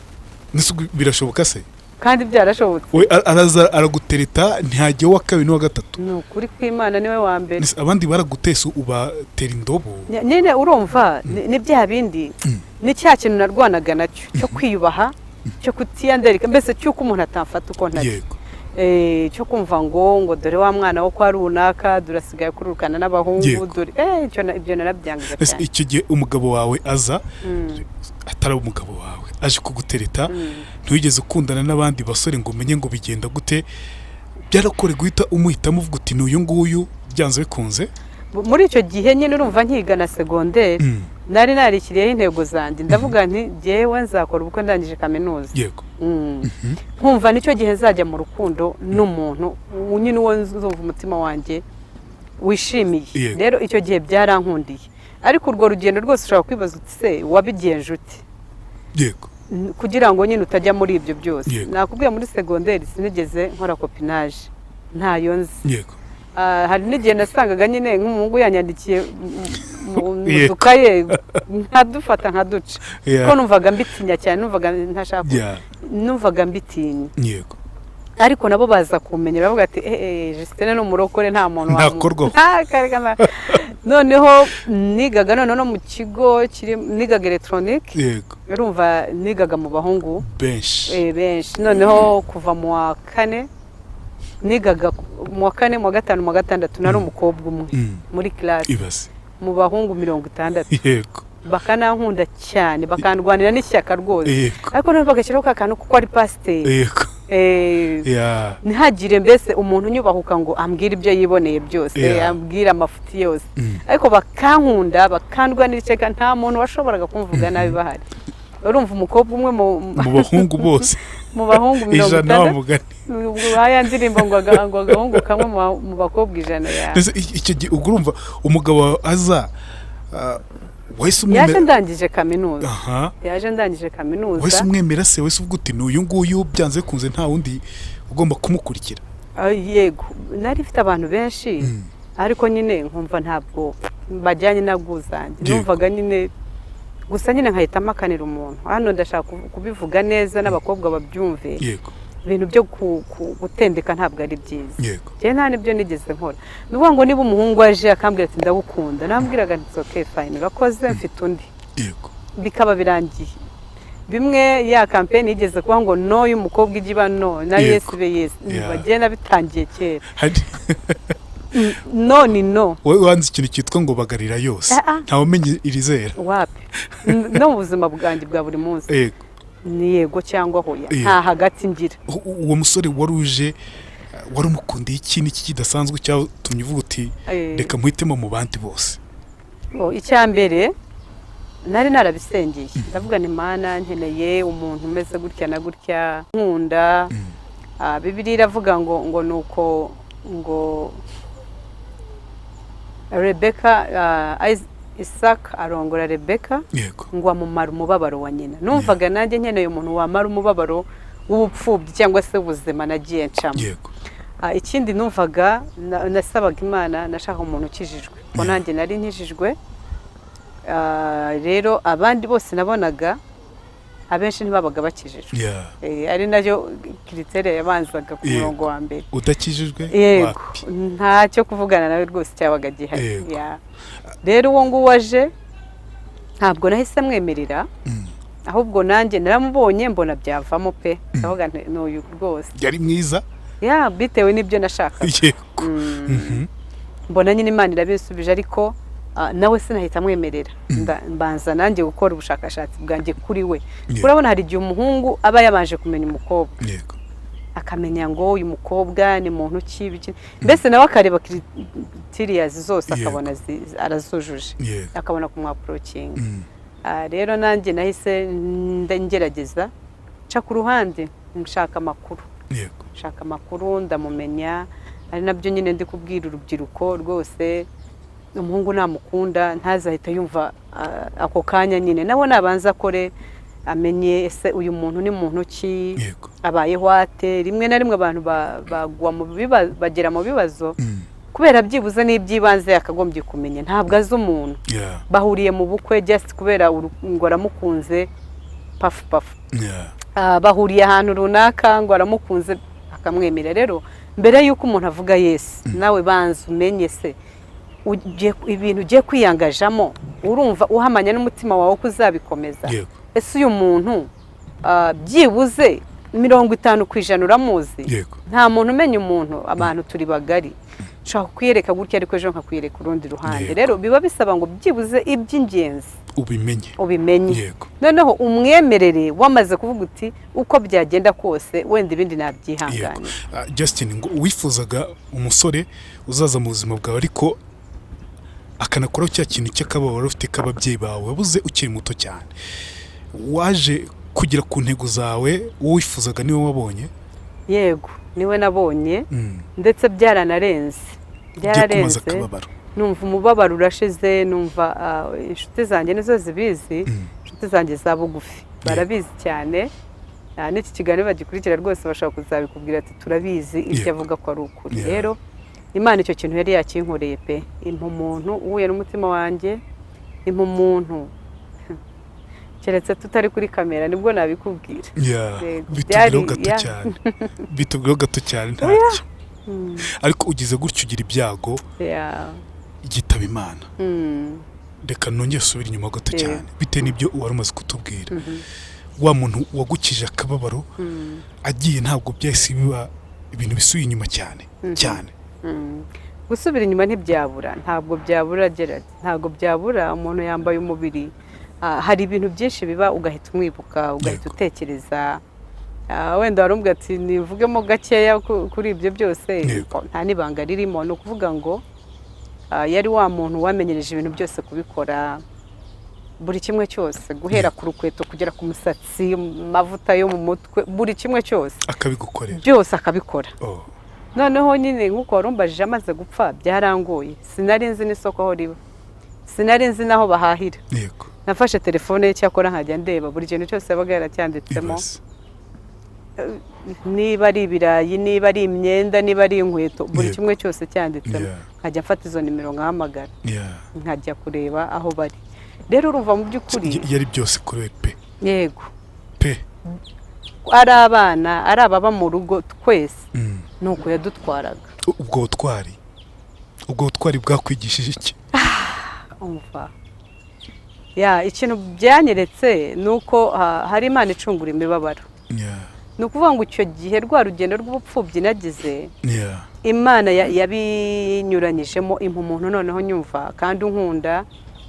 Nese ubwo birashoboka se? Kandi byarashobotse. We araza aragutereta, ntihajya uwa kabiri n'uwa gatatu? Ni ukuri kw'Imana, niwe wa mbere. Nese abandi baragutese ubatera indobo? Nyine urumva ni bya bindi, ni cya kintu narwanaga nacyo cyo kwiyubaha, cyo kutiyandarika, mbese cy'uko umuntu atamfata uko ntari. Cyo kumva ngo dore wa mwana wo kwa runaka, dore asigaye akururukana n'abahungu, dore ibyo narabyangaga Ese cyane. icyo gihe umugabo wawe aza, atari umugabo wawe aje kugutereta, ntiwigeze ukundana n'abandi basore ngo umenye ngo bigenda gute? Byarakore guhita umuhitamo, uvuga uti: "Ni uyu nguyu byanze bikunze"? Muri icyo gihe nyine, urumva, nkiga na segonderi, nari narishyiriyeho intego zanjye, ndavuga nti: "Jyewe nzakora ubukwe ndangije kaminuza." Nkumva nicyo gihe nzajya mu rukundo n'umuntu nyine uwo nzumva umutima wanjye wishimiye. Rero icyo gihe byarankundiye, ariko urwo rugendo rwose ushobora kwibaza uti: "Se wabigenje ute?" Kugira ngo nyine utajya muri ibyo byose. Nakubwiye, muri segonderi sinigeze nkora copinage, ntayo nzi. Hari n'igihe nasangaga nyine nk'umuhungu yanyandikiye mu dukaye, nkadufata nkaduca, kuko numvaga mbitinya cyane, numvaga ntashaka, numvaga mbitinya. Ariko nabo baza kumenya, baravuga ati: "Eh eh, Justine ni umurokore, nta muntu Ntakorwaho. Nta Noneho nigaga noneho no mu kigo kiri, nigaga elegitoronike. Urumva nigaga mu bahungu benshi. Benshi. Noneho kuva mu wa kane, nigaga mu wa kane, mu wa gatanu, mu wa gatandatu, nari umukobwa umwe muri classe Ibaze. mu bahungu 60. Bakanankunda cyane, bakandwanira n'ishyaka rwose. Ariko noneho bagashyiraho ka kantu kuko ari pasiteri. Ntihagire mbese umuntu unyubahuka ngo ambwire ibyo yiboneye byose, ambwire amafuti yose. Ariko bakankunda, bakandwanira ishyaka, nta muntu washoboraga kumvuga nabi bahari. Urumva, umukobwa umwe mu Mu bahungu bose. Mu bahungu mirongo 100 wa itandatu. mugani. Ubwo ya ndirimbo ngo agahungu kamwe mu bakobwa 100 yawe. Mbese icyo gihe ubwo urumva umugabo wawe aza, wahise Yaje umwemera? ndangije kaminuza. Yaje ndangije kaminuza. Wahise umwemera se? Wahise uvuga uti: "Ni uyu nguyu byanze bikunze, nta wundi ugomba kumukurikira"? Yego, nari mfite abantu benshi, ariko nyine nkumva ntabwo bajyanye na bwuzanjye. Numvaga nyine gusa nyine nkahita mpakanira umuntu. Hano ndashaka kubivuga neza n'abakobwa babyumve. Ibintu byo gutendeka ntabwo ari byiza. Njyewe nta n'ibyo nigeze nkora. Ni ukuvuga ngo niba umuhungu aje akambwira ati: "Ndagukunda," nambwiraga nti: "Okay, fine, urakoze, mfite undi." Bikaba birangiye. Bimwe ya campaign yigeze kuba ngo no y'umukobwa ijya iba no na yes ibe yes. Bagenda bitangiye kera. Hari No ni no. Wowe wanze ikintu cyitwa ngo bagarira yose? Ah, ah. Ntawe umenya irizera. Wapi. No mu buzima bwanjye bwa buri munsi. Ni yego cyangwa hoya. Yego. Nta hagati ngira. Uwo musore wari uje, wari umukundiye iki n'iki kidasanzwe cyatumye uvuga uti "Reka muhitemo mu bandi bose"? Oh, icya mbere nari narabisengeye, ndavuga ni "Mana, nkeneye umuntu umeze gutya na gutya, nkunda." Bibiliya iravuga ngo nuko ngo Rebeka, Isaka arongora Rebeka, ngo amumara umubabaro wa nyina. Numvaga nanjye nkeneye umuntu wamara umubabaro w'ubupfubyi cyangwa se ubuzima nagiye ncamo. Ikindi numvaga nasabaga Imana, nashaka umuntu ukijijwe, kuko nanjye nari nkijijwe. Rero abandi bose nabonaga, abenshi ntibabaga bakijijwe. Ari nayo critère yabanzaga ku murongo wa mbere. Udakijijwe? Yego. Wapi. Ntacyo kuvugana nawe rwose cyabaga gihari. Yeah. Rero uwo nguwo aje, ntabwo nahise mwemerera, ahubwo nanjye naramubonye mbona byavamo pe, ndavuga nti "N'uyu rwose." Yari mwiza? Ya, bitewe n'ibyo nashakaga. Mbona nyine Imana irabisubije, ariko nawe sinahita amwemerera. Mbanza nanjye gukora ubushakashatsi bwanjye kuri we. Urabona hari igihe umuhungu aba yabanje kumenya umukobwa, akamenya ngo uyu mukobwa ni muntu ki, biki, mbese nawe akareba criteria zose, akabona arazujuje, akabona kumwapproachinga. Rero nanjye nahise ngerageza nca ku ruhande nshaka amakuru, nshaka amakuru, ndamumenya. Ari nabyo nyine ndi kubwira urubyiruko rwose: umuhungu namukunda ntazahita yumva ako kanya nyine, nawe nabanza akore, amenye ese uyu muntu ni muntu ki, abayeho ate. Rimwe na rimwe abantu bagwa mu bagera mu bibazo kubera byibuze n'iby'ibanze yakagombye kumenya ntabwo azi umuntu. Bahuriye mu bukwe just kubera ngo aramukunze, pafu pafu. Bahuriye ahantu runaka ngo aramukunze, akamwemera. Rero mbere y'uko umuntu avuga yes, nawe banza umenye se ibintu ugiye kwiyangajamo, urumva uhamanya n'umutima wawe ko uzabikomeza? Ese uyu muntu, byibuze 50% uramuzi? Nta muntu umenya umuntu, abantu turi bagari, nshobora kukwiyereka gutya ariko ejo nkakwiyereka urundi ruhande. Rero biba bisaba ngo byibuze iby'ingenzi ubimenye. Ubimenye, noneho umwemerere wamaze kuvuga uti "Uko byagenda kose, wenda ibindi nabyihanganira." Justin, ngo wifuzaga umusore uzaza mu buzima bwawe ariko akanakuraho cya kintu cy'akababaro ufite k'ababyeyi bawe wabuze ukiri muto cyane. Waje kugera ku ntego zawe? Uwo wifuzaga niwe wabonye? Yego, niwe nabonye, ndetse byaranarenze. Ugiye kumaza Byararenze. akababaro. Numva umubabaro urashize, numva inshuti zanjye nizo zibizi, inshuti zanjye za bugufi barabizi cyane. N'iki kiganiro bagikurikira rwose bashobora kuzabikubwira ati "Turabizi, ibyo avuga ko ari ukuri." Rero Imana icyo kintu yari yakinkoreye pe, impa umuntu uhuye n'umutima wanjye, impa umuntu, keretse tutari kuri kamera nibwo nabikubwira. Yego, Bitubwireho gato cyane, bitubwireho gato cyane, ntacyo. Ariko ugize gutyo ugira ibyago, yitaba Imana. Reka nongere usubire inyuma gato cyane, bitewe n'ibyo wari umaze kutubwira. Wa muntu wagukije akababaro agiye, ntabwo byahise biba ibintu bisubiye inyuma cyane cyane? Gusubira inyuma ntibyabura, ntabwo byabura Gerard, ntabwo byabura. Umuntu yambaye umubiri. Hari ibintu byinshi biba ugahita umwibuka, ugahita utekereza. Wenda warumbwira ati nivugemo gakeya kuri ibyo byose. Nta n'ibanga ririmo, ni ukuvuga ngo yari wa muntu wamenyereje ibintu byose kubikora, buri kimwe cyose, guhera ku rukweto kugera ku musatsi, amavuta yo mu mutwe, buri kimwe cyose. Akabigukorera. Byose akabikora. Oh. Noneho nyine nk'uko warumbajije, amaze gupfa byarangoye. Sinari nzi n'isoko aho riba, sinari nzi n'aho bahahira. Nafashe telefone ye cyakora nkajya ndeba buri kintu cyose yabaga yaracyanditsemo. Ibaze. Niba ari ibirayi, niba ari imyenda, niba ari inkweto, buri kimwe cyose cyanditsemo. Nkajya mfata izo nimero nkahamagara, nkajya kureba aho bari. Rero urumva mu by'ukuri Yari byose kuri we pe. Yego. Pe. Ari abana, ari ababa mu rugo twese, ni uko yadutwaraga. Ubwo butwari bwakwigishije iki? Umva ya, ikintu byanyeretse ni uko hari Imana icungura imibabaro. Ni ukuvuga ngo icyo gihe rwa rugendo rw'ubupfubyi nagize, Imana yabinyuranyijemo, impa umuntu noneho nyumva kandi unkunda,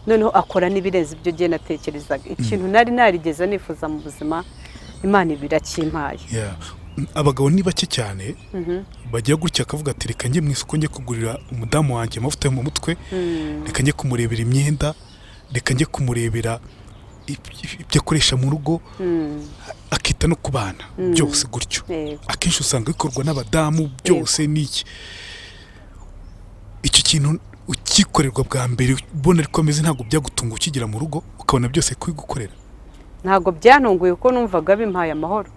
noneho akora n'ibirenze ibyo gihe natekerezaga, ikintu nari narigeze nifuza mu buzima. Imana ibirakimpaye. Yeah. Abagabo ni bake cyane bagira gutya akavuga ati: "Reka njye mu isoko, njye kugurira umudamu wanjye amavuta yo mu mutwe, reka njye kumurebera imyenda, reka njye kumurebera ibyo akoresha mu rugo," akita no ku bana byose gutyo. Akenshi usanga bikorwa n'abadamu byose. N'iki icyo kintu ukikorerwa bwa mbere ubona ariko ameze, ntabwo byagutunga ukigera mu rugo ukabona byose kubigukorera? Ntabwo byantunguye kuko numvaga bimpaye amahoro.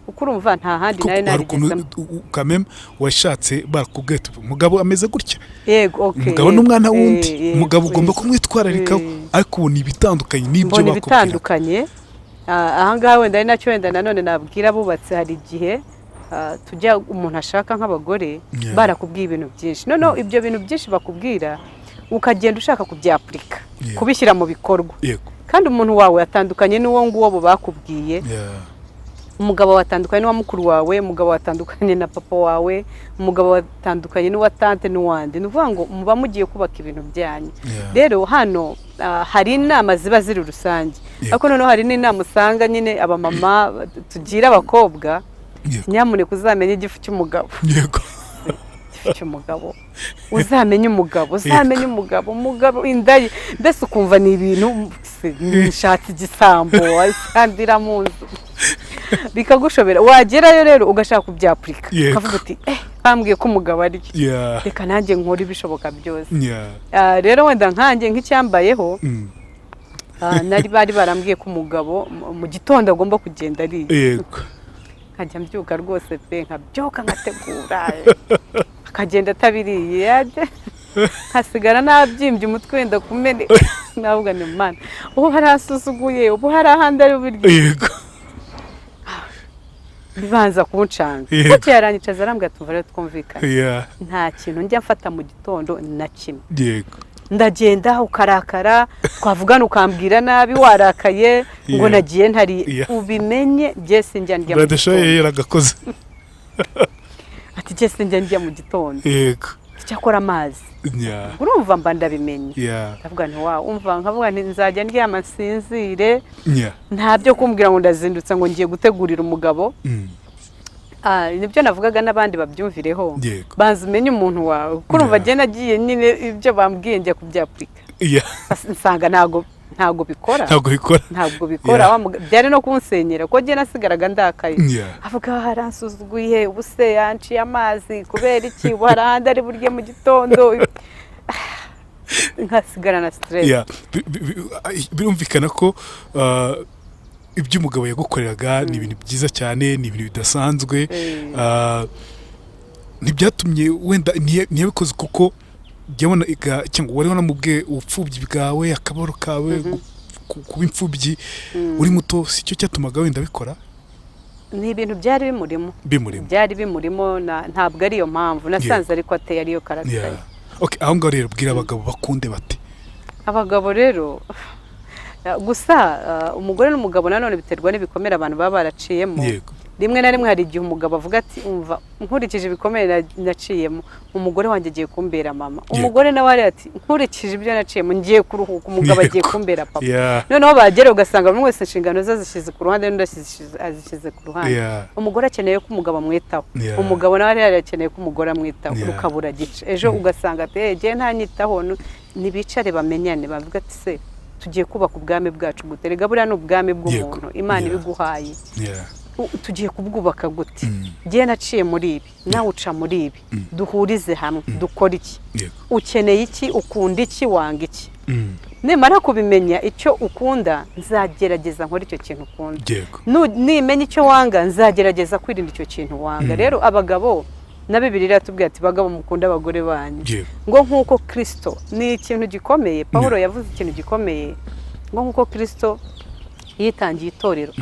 Kuko urumva nta handi nari Kuko hari ukuntu narigezemo. Kameme washatse barakubwiye ati: "Umugabo ameze gutya." Yego, okay. Umugabo n'umwana wundi, umugabo ugomba kumwitwararikaho, ariko ubu ni ibitandukanye n'ibyo Mbona bakubwira. ibitandukanye. Ahangaha wenda ari nacyo wenda nanone nabwira abubatse: hari igihe tujya umuntu ashaka nk'abagore barakubwiye ibintu byinshi, noneho ibyo bintu byinshi bakubwira ukagenda ushaka kubyapurika, kubishyira mu bikorwa, kandi umuntu wawe atandukanye n'uwo nguwo bo bakubwiye. Umugabo watandukanye n'uwa mukuru wawe, umugabo watandukanye na papa wawe, umugabo watandukanye n'uwa tante n'uwandi. Ni ukuvuga ngo muba mugiye kubaka ibintu byanyu. Rero hano hari inama ziba ziri rusange, ariko noneho hari n'inama usanga nyine abamama tugira abakobwa: "Nyamuneka uzamenye igifu cy'umugabo." Igifu cy'umugabo, uzamenye umugabo, uzamenye umugabo, umugabo inda ye, mbese ukumva ni ibintu nshatse igisambo asandira mu nzu, bikagushobera. Wagerayo rero ugashaka kubyapurika, ukavuga uti: "Eh, bambwiye ko umugabo arya, reka nanjye nkore ibishoboka byose." Rero wenda nkanjye nk'icyambayeho, nari bari barambwiye ko umugabo mu gitondo agomba kugenda ariye. Nkajya mbyuka rwose pe, nkabyuka nkategura, akagenda atabiriye, nkasigara nabyimbye, umutwe wenda kumeneka, navuga ni Mana, ubu harasuzuguye, ubu hari ahandi ari buryo. Bibanza kuncanga. Bukeye yaranyicaza arambwira: "Tuva rero twumvikane, nta kintu njya mfata mu gitondo na kimwe. Ndagenda ukarakara, twavugana ukambwira nabi warakaye ngo nagiye ntariye. Ubimenye, jye sinjya ndya mu Bradesho gitondo." yaragakoze. Ati: "Jye sinjya ndya mu gitondo, cyakora amazi." Urumva mba ndabimenye. Ndavuga nti: "Wa umva," nkavuga nti: "Nzajya ndyama nsinzire, nta byo kumbwira ngo ndazindutse ngo ngiye gutegurira umugabo." Nibyo navugaga, n'abandi babyumvireho. Banza umenye umuntu wawe, kuko urumva njye nagiye nyine ibyo bambwiye njya kubyapurika, nsanga ntago bikora. Ntabwo bikora. Ntabwo bikora. Byari no kunsenyera kuko njye nasigaraga ndakaye, avuga: "Haransuzuguye, ubu se yanciye amazi kubera iki? Ubu hari ahandi ari burye mu gitondo?" Nkasigara na stress. Yeah. Birumvikana ko ibyo umugabo yagukoreraga ni ibintu byiza cyane, ni ibintu bidasanzwe. Ntibyatumye wenda ntiyabikoze kuko yabonaga cyangwa wari wanamubwiye ubupfubyi bwawe, akabaro kawe, kuba imfubyi uri muto, si cyo cyatumaga wenda abikora? Ni ibintu byari bimurimo. Bimurimo. Byari bimurimo, ntabwo ariyo mpamvu nasanze, ariko ateye ariyo caractère ye. Okay, aho ngaho rero bwira abagabo bakunde bate. Abagabo rero gusa, umugore n'umugabo nanone biterwa n'ibikomere abantu baba baraciyemo. Rimwe na rimwe hari igihe umugabo avuga ati: "Umva, nkurikije ibikomere naciyemo, umugore wanjye agiye kumbera mama." Umugore nawe ari ati: "Nkurikije ibyo naciyemo, ngiye kuruhuka, umugabo agiye kumbera papa." Noneho bagera ugasanga buri wese inshingano ze azishyize ku ruhande, n'undi azishyize ku ruhande. Umugore akeneye ko umugabo amwitaho, umugabo nawe ari akeneye ko umugore amwitaho. Rukabura gice ejo ugasanga ati: "Eh, jye ntanyitaho." Nibicare bamenyane, bavuga ati: "Se tugiye kubaka ubwami bwacu gute?" Rega buriya ni ubwami bw'umuntu Imana ibiguhaye. Tugiye kubwubaka gute? Njye naciye muri ibi, nawe uca muri ibi, duhurize hamwe dukora iki? Ukeneye iki? Ukunda iki? Wanga iki? Nimara kubimenya icyo ukunda, nzagerageza nkore icyo kintu ukunda. Nimenya icyo wanga, nzagerageza kwirinda icyo kintu wanga. Rero abagabo, na Bibiliya iratubwira ati: "Bagabo, mukunda abagore banyu ngo nk'uko Kirisito," ni ikintu gikomeye Pawulo yavuze, ikintu gikomeye, ngo nk'uko Kirisito yitangiye itorero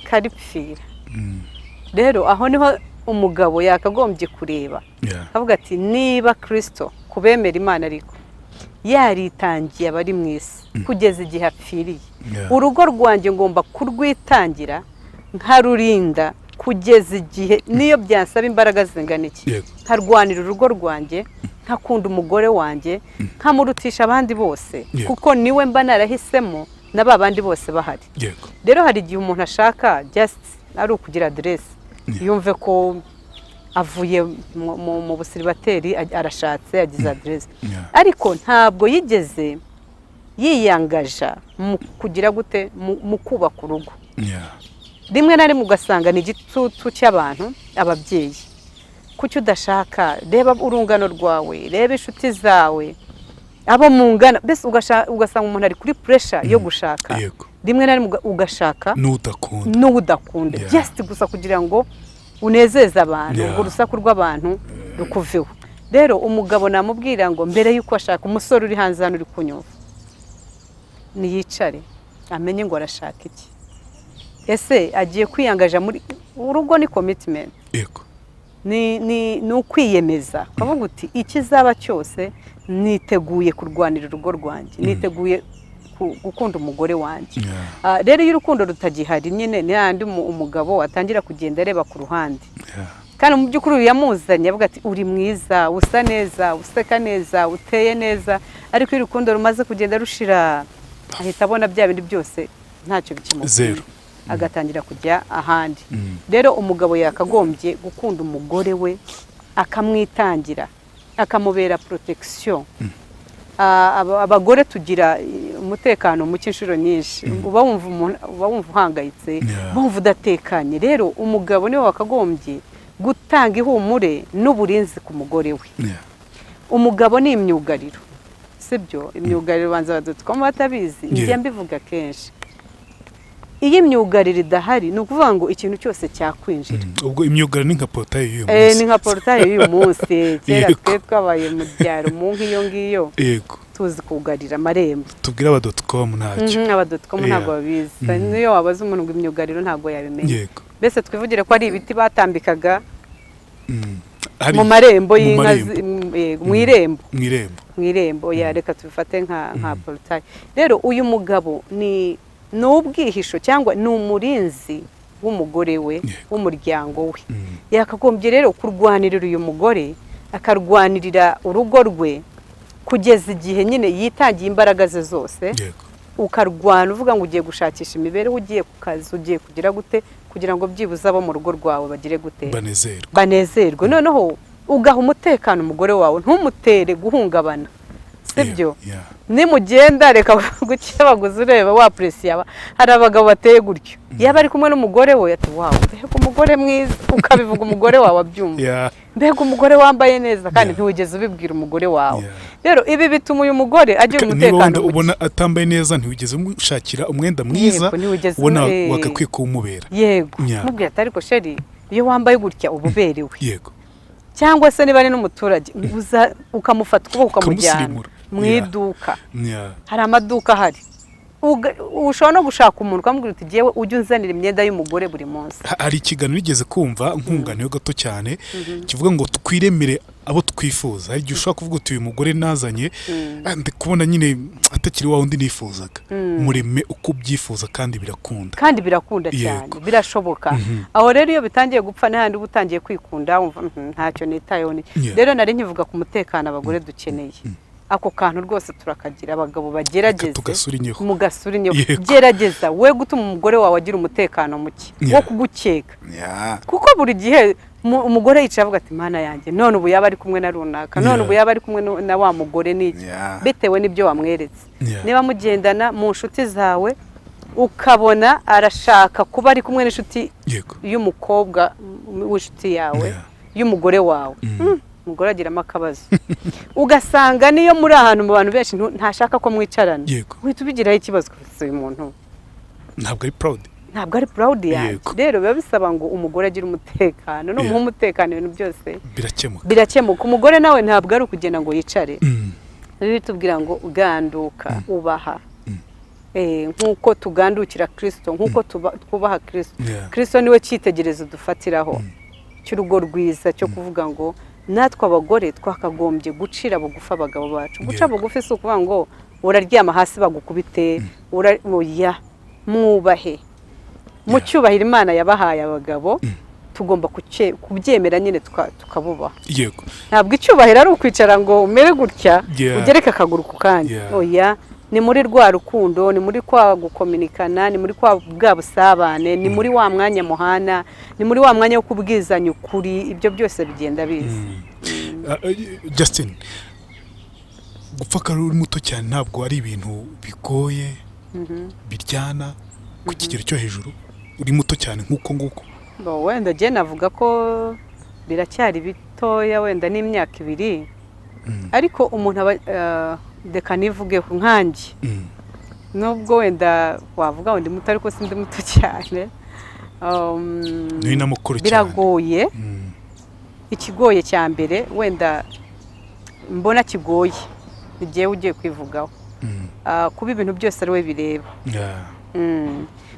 akaripfira. Rero aho niho umugabo yakagombye kureba, avuga ati: "Niba Kirisito, kubemera Imana, ariko yaritangiye abari mu isi kugeza igihe apfiriye, urugo rwanjye ngomba kurwitangira nkarurinda kugeza igihe, niyo byasaba imbaraga zingana iki, nkarwanira urugo rwanjye, nkakunda umugore wanjye, nkamurutisha abandi bose, kuko niwe mba narahisemo." Na ba bandi bose bahari. Rero hari igihe umuntu ashaka just ari ukugira aderesi, yumve ko avuye mu busiribateri, arashatse, agize aderesi, ariko ntabwo yigeze yiyangaja mu kugira gute, mu kubaka urugo. Rimwe na rimwe ugasanga ni igitutu cy'abantu, ababyeyi: "Kuki udashaka? Reba urungano rwawe, reba inshuti zawe, abo mungana." Mbese ugasanga umuntu ari kuri pressure yo gushaka. Rimwe na rimwe ugashaka n'udakunda. N'udakunda, just gusa kugira ngo unezeze abantu, ngo urusaku rw'abantu rukuveho. Rero umugabo namubwira ngo mbere y'uko ashaka, umusore uri hanze hano uri kunyumva, niyicare amenye ngo arashaka iki. Ese agiye kwiyangaja muri urugo? Ni commitment, ni ukwiyemeza, ukavuga uti: "Ikizaba cyose niteguye kurwanira urugo rwanjye, niteguye gukunda umugore wanjye." Rero iyo urukundo rutagihari nyine, ni hahandi umugabo atangira kugenda areba ku ruhande, kandi mu by'ukuri uyu yamuzanye avuga ati: "Uri mwiza, usa neza, useka neza, uteye neza." Ariko iyo urukundo rumaze kugenda rushira, ahita abona bya bindi byose ntacyo bikimubwiye, Zero. agatangira kujya ahandi. Rero umugabo yakagombye gukunda umugore we, akamwitangira, akamubera protection. Abagore tugira umutekano muke inshuro nyinshi, uba wumva uba wumva uhangayitse, uba wumva udatekanye. Rero umugabo niwe wakagombye gutanga ihumure n'uburinzi ku mugore we. Umugabo ni imyugariro, sibyo? Imyugariro banza badutwamo batabizi. Njya mbivuga kenshi: iyo imyugariro idahari, ni ukuvuga ngo ikintu cyose cyakwinjira. Ubwo imyugariro ni nka portail y'uyu munsi. Ni nka portail y'uyu munsi. Kera twe twabaye mu byaro, mu nk'iyo ngiyo, tuzi kugarira amarembo. Tubwire aba dot com ntacyo. Aba dot com ntabwo babizi. Niyo wabaza umuntu ngo imyugariro, ntabwo yabimenya. Mbese twivugire ko ari ibiti batambikaga mu marembo mu y'inka, marembo. Yego, mu irembo. Mu irembo. Mu irembo ya, reka tubifate nka portail. Rero uyu mugabo ni ubwihisho cyangwa ni umurinzi w'umugore we, w'umuryango we. Yakagombye rero kurwanirira uyu mugore, akarwanirira urugo rwe kugeza igihe nyine yitangiye imbaraga ze zose. Ukarwana uvuga ngo ugiye gushakisha imibereho, ugiye ku kazi, ugiye kugira gute, kugira ngo byibuze abo mu rugo rwawe bagire gute? Banezerwe. Banezerwe. Noneho ugaha umutekano umugore wawe, ntumutere guhungabana, sibyo? Yeah. Nimugenda, reka gukebaguza, ureba wa puresi. Hari abagabo bateye gutyo, yaba ari kumwe n'umugore we ati: "Wawe, mbega umugore mwiza!" Ukabivuga umugore wawe abyumva. "Mbega umugore wambaye neza!" Kandi ntiwigeze ubibwira umugore wawe. Rero ibi bituma uyu mugore agira Niba umutekano wenda muke. ubona atambaye neza, ntiwigeze umushakira umwenda mwiza, Yego, ntiwigeze ubona wagakwiye kuwumubera. Yego. Mubwira ati: "Ariko chérie, iyo wambaye gutya uba uberewe." Cyangwa se niba ari n'umuturage, uza ukamufata ukuboko, ukamujyana Ukamusirimura. mu iduka. Hari amaduka ahari. Ushobora no gushaka umuntu ukamubwira uti: "Jyewe ujye unzanira imyenda y'umugore buri munsi." Hari ikiganiro nigeze kumva, nkunganiyeho gato cyane, kivuga ngo twiremere abo twifuza. Hari igihe ushobora kuvuga uti: "Uyu mugore nazanye, ndi kubona nyine atakiri wa wundi nifuzaga." Mureme uko ubyifuza, kandi birakunda. Kandi birakunda cyane. Birashoboka. Aho rero iyo bitangiye gupfa, n'ahandi uba utangiye kwikunda, wumva: Ntacyo nitayeho." Rero nari nkivuga ku mutekano abagore dukeneye. Ako kantu rwose turakagira, abagabo bagerageze. Tugasura inyeho. Mugasura inyeho. Gerageza we gutuma umugore wawe agira umutekano muke wo kugukeka, kuko buri gihe umugore yicaye avuga ati: "Mana yanjye, none ubu yaba ari kumwe na runaka, none ubu yaba ari kumwe na wa mugore n'iki?" Bitewe n'ibyo wamweretse. Niba mugendana mu nshuti zawe, ukabona arashaka kuba ari kumwe n'inshuti y'umukobwa w'inshuti yawe, y'umugore wawe, umugore agiramo akabazo. Ugasanga niyo muri ahantu mu bantu benshi, ntashaka ko mwicarana, uhita ubigiraho ikibazo, ukavuga: "Uyu muntu Ntabwo ari proud. ntabwo ari proud yanjye." Rero biba bisaba ngo umugore agire umutekano. Numuha umutekano, ibintu byose Birakemuka. birakemuka. Umugore nawe ntabwo ari ukugenda ngo yicare. Bibiliya itubwira ngo uganduka, ubaha. Nk'uko tugandukira Kirisito, nk'uko twubaha Kirisito. Kirisito niwe cyitegererezo dufatiraho cy'urugo rwiza, cyo kuvuga ngo natwe abagore twakagombye gucira bugufi abagabo bacu. Guca bugufi si ukuvuga ngo uraryama hasi bagukubite, oya, mwubahe mu cyubahiro Imana yabahaye. Abagabo tugomba kubyemera nyine, tukabubaha. Ntabwo icyubahiro ari ukwicara ngo umere gutya, ugereke akaguru ku kandi. Oya. Ni muri rwa rukundo, ni muri kwa gukominikana, ni muri kwa bwa busabane, ni muri wa mwanya muhana, ni muri wa mwanya wo kubwizanya ukuri. Ibyo byose bigenda biza. Justin, gupfa akaba uri muto cyane ntabwo ari ibintu bigoye, biryana ku kigero cyo hejuru, uri muto cyane nk'uko nguko? Bo, wenda jye navuga ko biracyari bitoya, wenda n'imyaka 2, ariko umuntu aba reka nivugeho nkanjye, nubwo wenda wavuga ngo ndi muto, ariko sindi muto cyane. Ni na mukuru cyane. Biragoye. Ikigoye cya mbere wenda mbona kigoye ni jyewe ugiye kwivugaho. Kuba ibintu byose ari we bireba.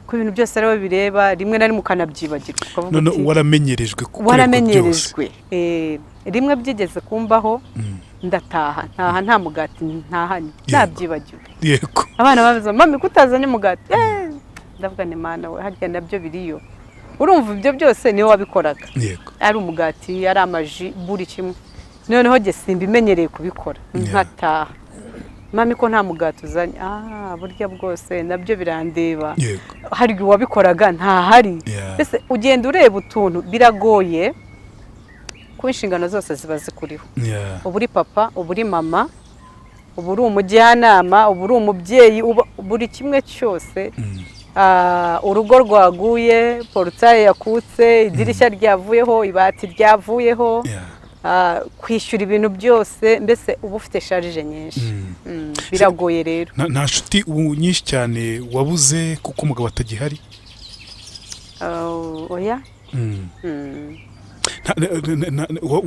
Kuba ibintu byose ari we bireba, rimwe na rimwe ukanabyibagirwa, ukavuga none uti, waramenyerejwe gukorerwa byose. Waramenyerejwe. Rimwe byigeze kumbaho, ndataha, ntaha nta mugati ntahanye, nabyibagiwe. Abana bavuze: "Mami, ko utazanye umugati?" Ndavuga ni mana we, harya nabyo biriyo? Urumva ibyo byose niwe wabikoraga, ari umugati, ari amaji, buri kimwe. Noneho jye simbimenyereye kubikora, nkataha: "Mami, ko nta mugati uzanye?" Ah, burya bwose nabyo birandeba. Hari igihe uwabikoraga ntahari. Mbese ugenda ureba utuntu, biragoye kuba inshingano zose ziba zikuriho. Uba uri papa, uba uri mama, uba uri umujyanama, uba uri umubyeyi, uba buri kimwe cyose. Urugo rwaguye, portail yakutse, idirishya ryavuyeho, ibati ryavuyeho, kwishyura ibintu byose, mbese uba ufite charge nyinshi. Biragoye rero. Nta nshuti ubu nyinshi cyane wabuze kuko umugabo atagihari? Oya.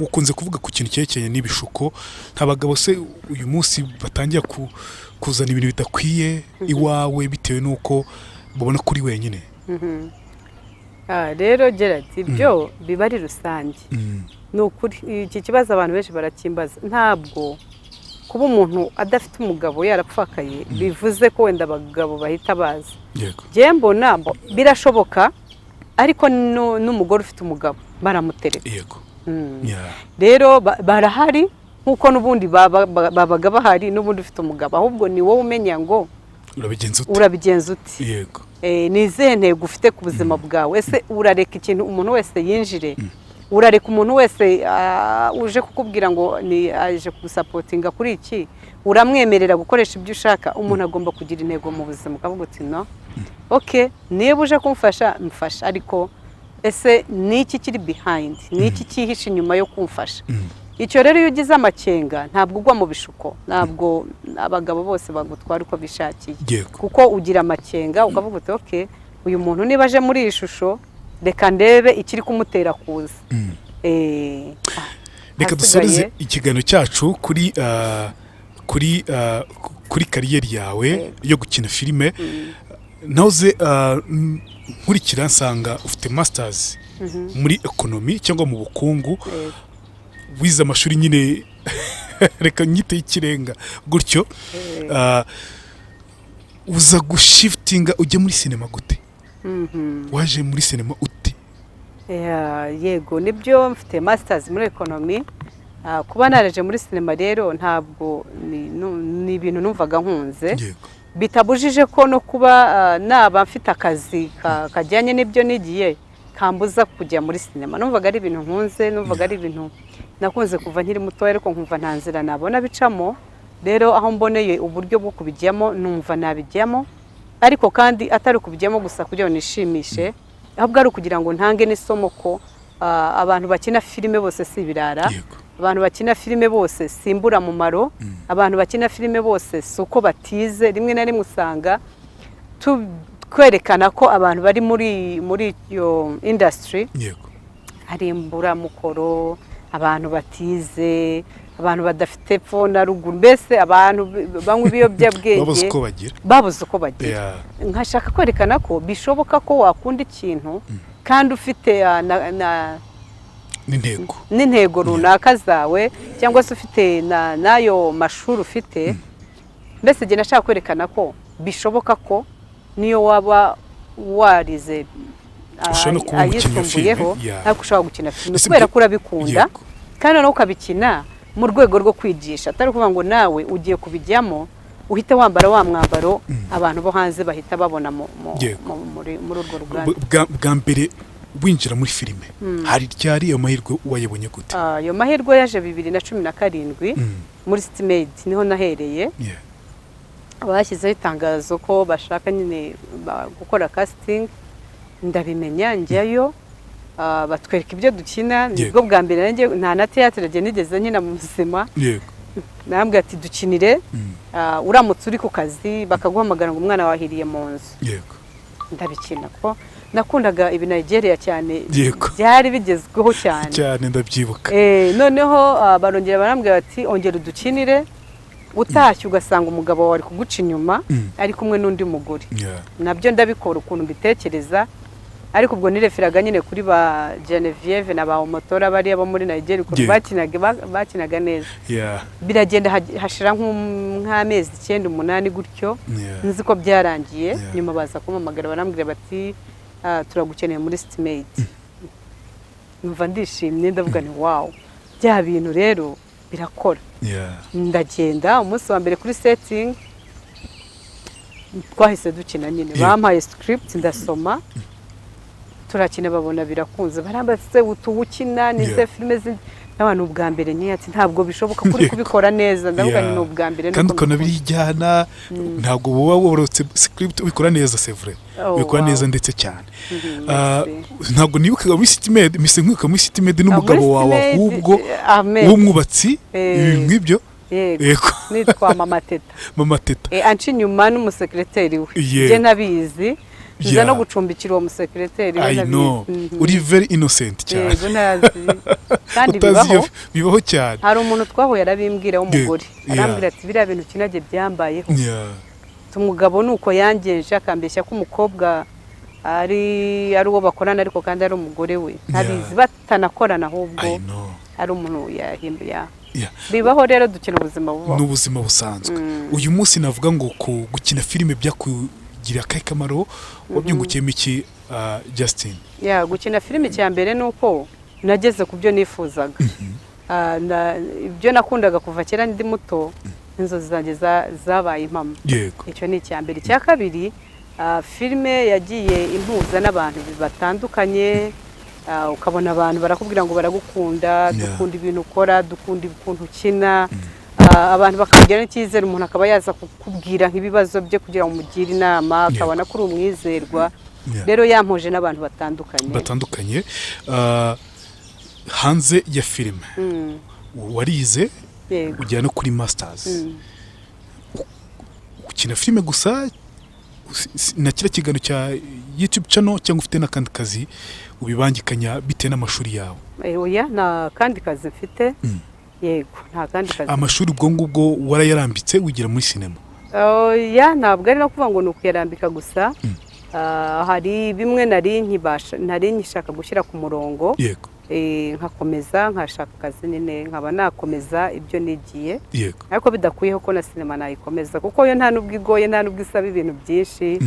Ukunze kuvuga ku kintu cyerekeye n'ibishuko. Nta bagabo se uyu munsi batangira kuzana ibintu bidakwiye iwawe bitewe n'uko babona ko uri wenyine? Rero Gerard, ibyo biba ari rusange. Ni ukuri, iki kibazo abantu benshi barakimbaza. Ntabwo kuba umuntu adafite umugabo, yarapfakaye, bivuze ko wenda abagabo bahita baza. Njye mbona birashoboka, ariko n'umugore ufite umugabo baramutereta. Rero barahari nk'uko n'ubundi babaga bahari n'ubundi ufite umugabo, ahubwo ni wowe umenya ngo urabigenza ute? Urabigenza ute? Ni izihe ntego ufite ku buzima bwawe? Ese urareka ikintu umuntu wese yinjire? Urareka umuntu wese uje kukubwira ngo ni aje kugusapotinga kuri iki, uramwemerera gukoresha ibyo ushaka? Umuntu agomba kugira intego mu buzima, ukavuga uti: "No, ok, niba uje kumfasha, mfasha, ariko ese ni iki kiri behind? Ni iki cyihishe inyuma yo kumfasha?" Icyo rero, iyo ugize amakenga, ntabwo ugwa mu bishuko, ntabwo abagabo bose bagutwara uko bishakiye, kuko ugira amakenga, ukavuga uti: "Ok, uyu muntu niba aje muri iyi shusho, reka ndebe ikiri kumutera kuza." Reka Ahasigaye- dusoreze ikiganiro cyacu kuri career yawe yo gukina filime. Nahoze nkurikira nsanga ufite masters muri economy cyangwa mu bukungu. Wize amashuri nyine, reka nyite y'ikirenga gutyo. Uza gushifitinga ujya muri sinema gute? Waje muri sinema ute? Yego, nibyo, mfite masters muri economy. Kuba naraje muri sinema rero ntabwo ni ibintu numvaga nkunze, bitabujije ko no kuba naba mfite akazi kajyanye n'ibyo nigiye kambuza kujya muri sinema. Numvaga ari ibintu nkunze, numvaga ari ibintu nakunze kuva nkiri mutoya, ariko nkumva nta nzira nabona bicamo. Rero aho mboneye uburyo bwo kubijyamo, numva nabijyamo, ariko kandi atari ukubijyamo gusa kugira ngo nishimishe, ahubwo ari ukugira ngo ntange n'isomo ko abantu bakina filime bose si ibirara, abantu bakina filime bose si imburamumaro, abantu bakina filime bose si uko batize. Rimwe na rimwe usanga twerekana ko abantu bari muri iyo industry hari imburamukoro, abantu batize, abantu badafite epfo na ruguru, mbese abantu banywa ibiyobyabwenge. Babuze uko bagira. Babuze uko bagira. Nkashaka kwerekana ko bishoboka ko wakunda ikintu kandi ufite n'intego. N'intego runaka zawe, cyangwa se ufite n'ayo mashuri ufite. Mbese njye nashaka kwerekana ko bishoboka ko niyo waba warize ushobora no kuba umukinnyi wa filime, ayisumbuyeho, ariko ushobora gukina filime Ese kubera ko urabikunda, kandi noneho ukabikina mu rwego rwo kwigisha, atari ukuvuga ngo nawe ugiye kubijyamo. Uhite wambara wa mwambaro abantu bo hanze bahita babona muri urwo ruganda. Bwa mbere winjira muri filime hari ryari? Ayo mahirwe wayabonye gute? Ah, ayo mahirwe yaje 2017 muri City Maid, niho nahereye. Bashyizeho itangazo ko bashaka nyine gukora casting, ndabimenya njyayo. Batwereka ibyo dukina. Nibwo bwa mbere nanjye, nta na théâtre njye nigeze nkina mu buzima. Nambwira ati: "Dukinire." Uramutse uri ku kazi bakaguhamagara ngo umwana wahiriye mu nzu, ndabikina kuko nakundaga ibi Nigeria cyane. Byari bigezweho cyane. Cyane, ndabyibuka. Noneho barongera barambwira bati: "Ongera udukinire." Utashye ugasanga umugabo wawe ari kuguca inyuma, ari kumwe n'undi mugore. Nabyo ndabikora ukuntu mbitekereza, ariko ubwo nireferaga nyine kuri ba Genevieve na ba Omotora, bariya bo muri Nigeria, ukuntu bakinaga neza. Biragenda, hashira nk'amezi 9, 8 gutyo, nzi ko byarangiye. Nyuma baza kumpamagara, barambwira bati: "Ah, turagukeneye muri City Maid." Numva ndishimye, ndavuga ni: "Wow, bya bintu rero birakora." Ndagenda, umunsi wa mbere kuri setting twahise dukina nyine. Bampaye script ndasoma, turakina, babona birakunze. Barambaza: "Se utuwukina ni ze filime zindi n'abantu ubwa mbere?" Nyine ati: "Ntabwo bishoboka ko uri kubikora neza." Ndavuga ni ubwa mbere, Kandi nuko ukabona mbikora. birijyana, ntabwo buba worotse script, ubikora neza, c'est vrai. Ubikora neza ndetse cyane. Merci. Ntabwo nibukaga muri City Maid, mise nkwibuka muri City Maid n'umugabo Muri wawe, City Maid, ahubwo Ahmed. w'umwubatsi, ibintu nk'ibyo. Yego. Nitwa Mama Teta. Mama Teta. Anca inyuma n'umusekreteri we. Njye ntabizi, nza no gucumbikira uwo musekreteri we I ntabizi. know. Uri very innocent cyane. Yego, ntazi kandi. Utazi Bibaho. Bibaho cyane. Hari umuntu twahuye arabimbwira w'umugore, arambwira ati: "Biriya bintu kinage byambayeho." Umugabo ni uko yangenje, akambeshya ko umukobwa ari uwo bakorana, ariko kandi ari umugore we, ntabizi, batanakorana ahubwo I know. ari umuntu yahinduye. Bibaho rero, dukina ubuzima bubaho. N'ubuzima busanzwe. Uyu munsi navuga ngo ku gukina filime byakugiriye akahe kamaro? Wabyungukiyemo iki, Justin? Ya, gukina filime, icya mbere ni uko nageze ku byo nifuzaga. Ibyo nakundaga kuva kera ndi muto, inzozi zanjye zabaye impamo. Icyo ni icya mbere. Icya kabiri, filime yagiye impuza n'abantu batandukanye. Ukabona abantu barakubwira ngo baragukunda, "Dukunda ibintu ukora, dukunda ukuntu ukina." Abantu bakakugira n'icyizere, umuntu akaba yaza kukubwira nk'ibibazo bye kugira ngo umugire inama, akabona ko uri umwizerwa. Rero yampuje n'abantu batandukanye. Batandukanye. Hanze ya filime, warize, Yego. ugera no kuri masters. Ukina filime gusa na kiriya kiganiro cya YouTube channel, cyangwa ufite n'akandi kazi ubibangikanya bitewe n'amashuri yawe? Oya, nta kandi kazi mfite. Yego, nta kandi kazi. Amashuri ubwo ngubwo warayarambitse wigira muri sinema? Oya, ntabwo ari no kuvuga ngo ni ukuyarambika gusa. Hari bimwe nari nkibasha, nari nkishaka gushyira ku murongo. Nkakomeza nkashaka akazi nyine, nkaba nakomeza ibyo nigiye, ariko bidakuyeho ko na sinema nayikomeza, kuko yo nta nubwo igoye, nta nubwo isaba ibintu byinshi,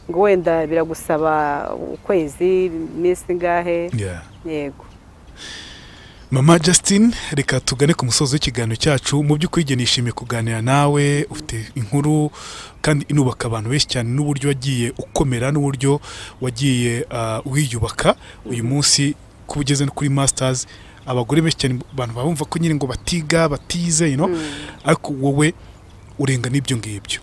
ngo wenda biragusaba ukwezi, iminsi ingahe. Yego. Mama Justin, reka tugane ku musozo w'ikiganiro cyacu. Mu by'ukuri igihe nishimiye kuganira nawe. Ufite inkuru kandi inubaka abantu benshi cyane, n'uburyo wagiye ukomera, n'uburyo wagiye wiyubaka. Uyu munsi kuba ugeze no kuri masters, abagore benshi cyane, abantu bumva ko nyine ngo batiga, batize, ariko wowe urenga n'ibyo ngibyo,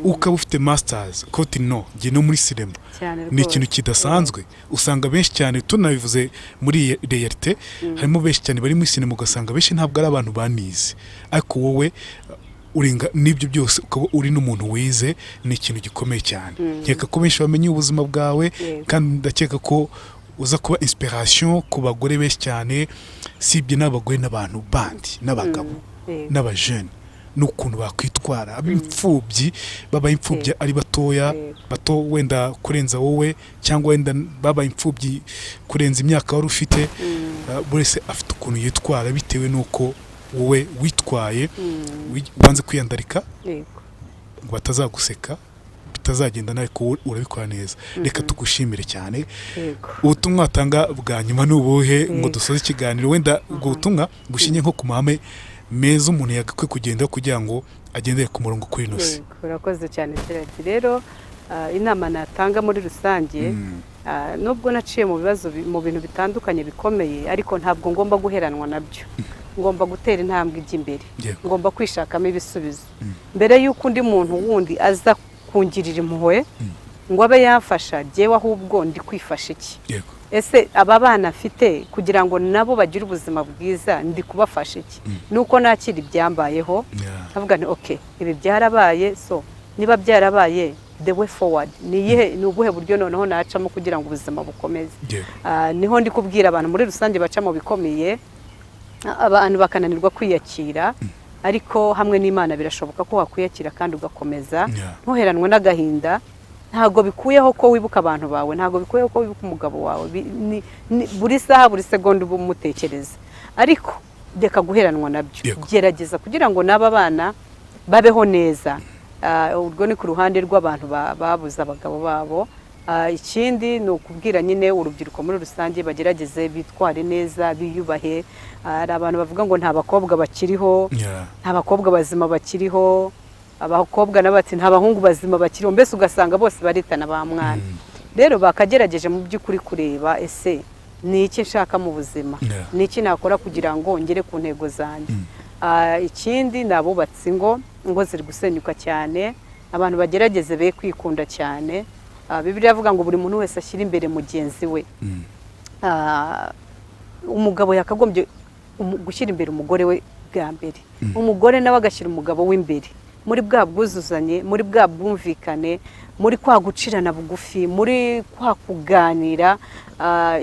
ukaba ufite masters, ukaba uti: "No, ngiye no muri sinema." Cyane Ni ikintu rwose. kidasanzwe. Usanga benshi cyane, tunabivuze muri réalité, harimo benshi cyane bari muri sinema, ugasanga benshi ntabwo ari abantu banize, ariko wowe urenga n'ibyo byose, ukaba uri n'umuntu wize. Ni ikintu gikomeye cyane. Nkeka ko benshi bamenye ubuzima bwawe, kandi ndakeka ko uza kuba inspiration ku bagore benshi cyane, sibye n'abagore, n'abantu bandi, n'abagabo, n'abajene, n'ukuntu bakwitwara, ab'imfubyi, babaye imfubyi ari batoya, bato wenda kurenza wowe, cyangwa wenda babaye imfubyi kurenza imyaka wari ufite. Buri wese afite ukuntu yitwara bitewe n'uko wowe witwaye, wanze kwiyandarika ngo batazaguseka, bitazagenda nawe, ko urabikora neza. Reka tugushimire cyane. Ubutumwa watanga bwa nyuma ni ubuhe ngo dusoze ikiganiro? Wenda ubwo butumwa bushingiye nko ku mahame. meza umuntu yagakwiye kugenda kugira ngo agendere ku murongo kuri ino si? Yego, urakoze cyane, Gerard. Rero inama natanga muri rusange, nubwo naciye mu bibazo mu bintu bitandukanye bikomeye, ariko ntabwo ngomba guheranwa nabyo. Ngomba gutera intambwe ijya imbere. Ngomba kwishakamo ibisubizo mbere y'uko undi muntu wundi aza kungirira impuhwe ngo abe yamfasha. Jyewe ahubwo ndi kwifasha iki? Ese aba bana mfite, kugira ngo nabo bagire ubuzima bwiza, ndi kubafasha iki? Nuko nakira ibyambayeho, nkavuga nti: "Ok, ibi byarabaye." So niba byarabaye, the way forward ni iyihe? Ni ubuhe buryo noneho nacamo kugira ngo ubuzima bukomeze? Niho ndi kubwira abantu muri rusange baca mu bikomeye, abantu bakananirwa kwiyakira, ariko hamwe n'Imana birashoboka ko wakwiyakira kandi ugakomeza, ntuheranwe n'agahinda. Ntabwo bikuyeho ko wibuka abantu bawe, ntabwo bikuyeho ko wibuka umugabo wawe. Buri saha, buri segonda uba umutekereza, ariko reka guheranwa nabyo. Gerageza kugira ngo n'aba bana babeho neza. Urwo ni ku ruhande rw'abantu babuze abagabo babo. Ikindi ni ukubwira nyine urubyiruko muri rusange, bagerageze bitware neza, biyubahe. Hari abantu bavuga ngo nta bakobwa bakiriho, nta bakobwa bazima bakiriho, abakobwa nabo bati nta bahungu bazima bakiriho, mbese ugasanga bose baritana ba mwana. Rero bakagerageje mu by'ukuri kureba: ese ni iki nshaka mu buzima? Ni iki nakora kugira ngo ngere ku ntego zanjye? Ikindi ni abubatse ingo. Ingo ziri gusenyuka cyane. Abantu bagerageze be kwikunda cyane. Bibiliya avuga ngo buri muntu wese ashyire imbere mugenzi we. Umugabo yakagombye gushyira imbere umugore we bwa mbere, umugore nawe agashyira umugabo we imbere, muri bwa bwuzuzanye, muri bwa bwumvikane, muri kwa gucirana bugufi, muri kwa kuganira.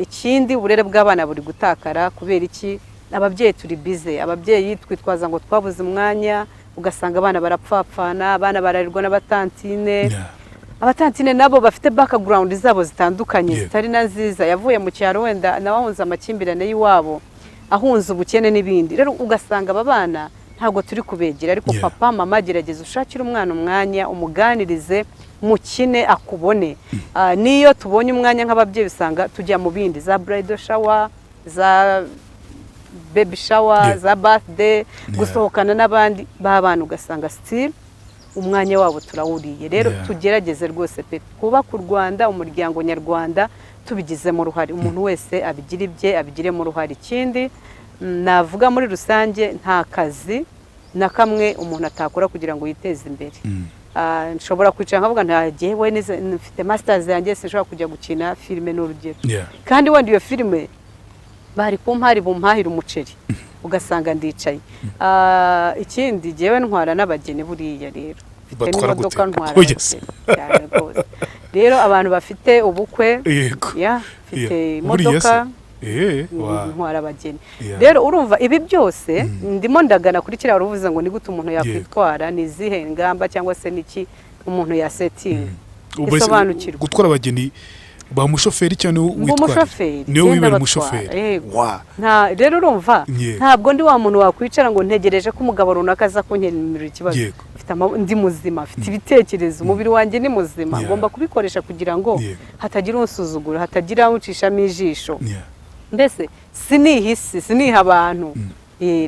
Ikindi, uburere bw'abana buri gutakara. Kubera iki? Ababyeyi turi busy, ababyeyi twitwaza ngo twabuze umwanya, ugasanga abana barapfapfana, abana bararerwa n'abatantine. Abatantine nabo bafite background zabo zitandukanye, zitari na nziza. Yavuye mu cyaro, wenda nawe ahunze amakimbirane y'iwabo, ahunze ubukene n'ibindi. Rero ugasanga aba bana ntabwo turi kubegera. Ariko papa, mama, gerageza ushakire umwana umwanya, umuganirize, mukine, akubone. N'iyo tubonye umwanya nk'ababyeyi, usanga tujya mu bindi, za bridal shower, za baby shower, za birthday, gusohokana n'abandi b'abana, ugasanga still umwanya wabo turawuriye. Rero tugerageze rwose pe, twubake u Rwanda, umuryango nyarwanda, tubigizemo uruhare. Umuntu wese abigira ibye, abigiremo uruhare. Ikindi navuga muri rusange, nta kazi na kamwe umuntu atakora kugira ngo yiteze imbere. Nshobora kwicara nkavuga nta jyewe mfite masters yanjye, sinshobora kujya gukina filime, ni urugero. Kandi wenda iyo filime bari kumpari bumpahira umuceri, ugasanga ndicaye. Ikindi, jyewe ntwara n'abageni buriya. Rero mfite Batwara n'imodoka gute? ntwara Oya se. abageni cyane rwose. Rero abantu bafite ubukwe, ya, mfite Buriya imodoka se? ntwara abageni. Rero urumva ibi byose ndimo ndagana kuri kiriya wari uvuze ngo ni gute umuntu yakwitwara, ni izihe ngamba cyangwa se niki umuntu yasetinga. Ubwo ese Isobanukirwa. gutwara abageni ba umushoferi cyangwa niwe Mba witwarira? umushoferi, Niwe genda wibera batwara, umushoferi? Yego. Wa Rero urumva, ntabwo ndi wa muntu wakwicara ngo ntegereje ko umugabo runaka aza kunkemurira ikibazo. Mfite ndi muzima, mfite ibitekerezo, umubiri wanjye ni muzima. Ngomba kubikoresha kugira ngo hatagira unsuzugura, hatagira uncishamo ijisho. Mbese siniha isi, siniha abantu.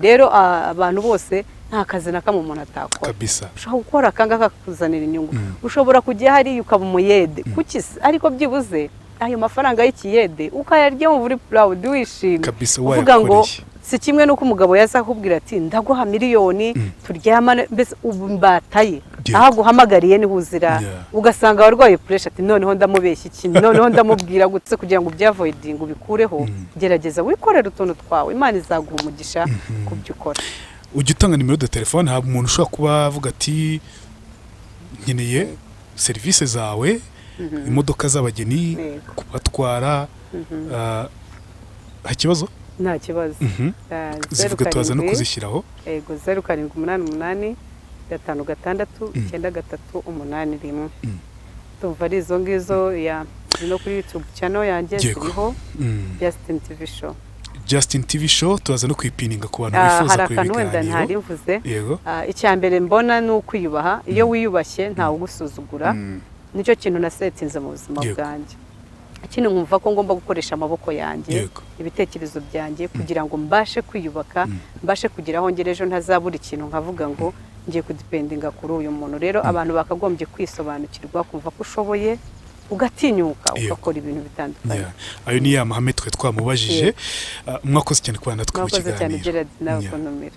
Rero abantu bose, nta kazi na kamwe umuntu atakora. Ushobora gukora akanga kakakuzanira inyungu. Ushobora kujya hariya ukaba umuyede, kuki se? Ariko byibuze ayo mafaranga y'ikiyede ukayarya wumva uri proud, wishimye, uvuga ngo Wayakoreye. si kimwe n'uko umugabo yaza akubwira ati: "Ndaguha miliyoni turyamane." Mbese ubu imbata ye, aho aguhamagariye niho uzira. Ugasanga warwaye pressure, ati: "Noneho ndamubeshya iki? Noneho ndamubwira gutse?" Kugira ngo ubyavoidinge, ubikureho, gerageza wikorere utuntu twawe, Imana izaguha umugisha ku byo ukora. Ujya utanga numéro de téléphone? Ntabwo umuntu ushobora kuba avuga ati: "Nkeneye serivisi zawe, imodoka z'abageni, kubatwara," nta kibazo? Nta kibazo. Zeru Zivuga, tubaza no karindwi, kuzishyiraho. Yego, 0788569381. Tumva ari izo ngizo ya ziri no kuri YouTube channel yanjye, ziriho, Justin TV Show. Justin TV Show, turaza no kuyipininga ku bantu bifuza Hari kureba akantu wenda ibiganiro. ntari mvuze. Yego. Icya mbere mbona ni ukwiyubaha. Iyo wiyubashye ntawe ugusuzugura. Nicyo kintu nasetinze mu buzima bwanjye. Ikindi, nkumva ko ngomba gukoresha amaboko yanjye, ibitekerezo byanjye, kugira ngo mbashe kwiyubaka, mbashe kugira aho ngera ejo, ntazabura ikintu nkavuga ngo ngiye kudependinga kuri uyu muntu. Rero abantu bakagombye kwisobanukirwa, kumva ko ushoboye, ugatinyuka, ugakora ibintu bitandukanye. Yeah. Ayo ni ya mahame twe twamubajije. Mwakoze cyane kubana natwe mu Mwakoze cyane, kiganiro. Gerard, nawe kuntumira.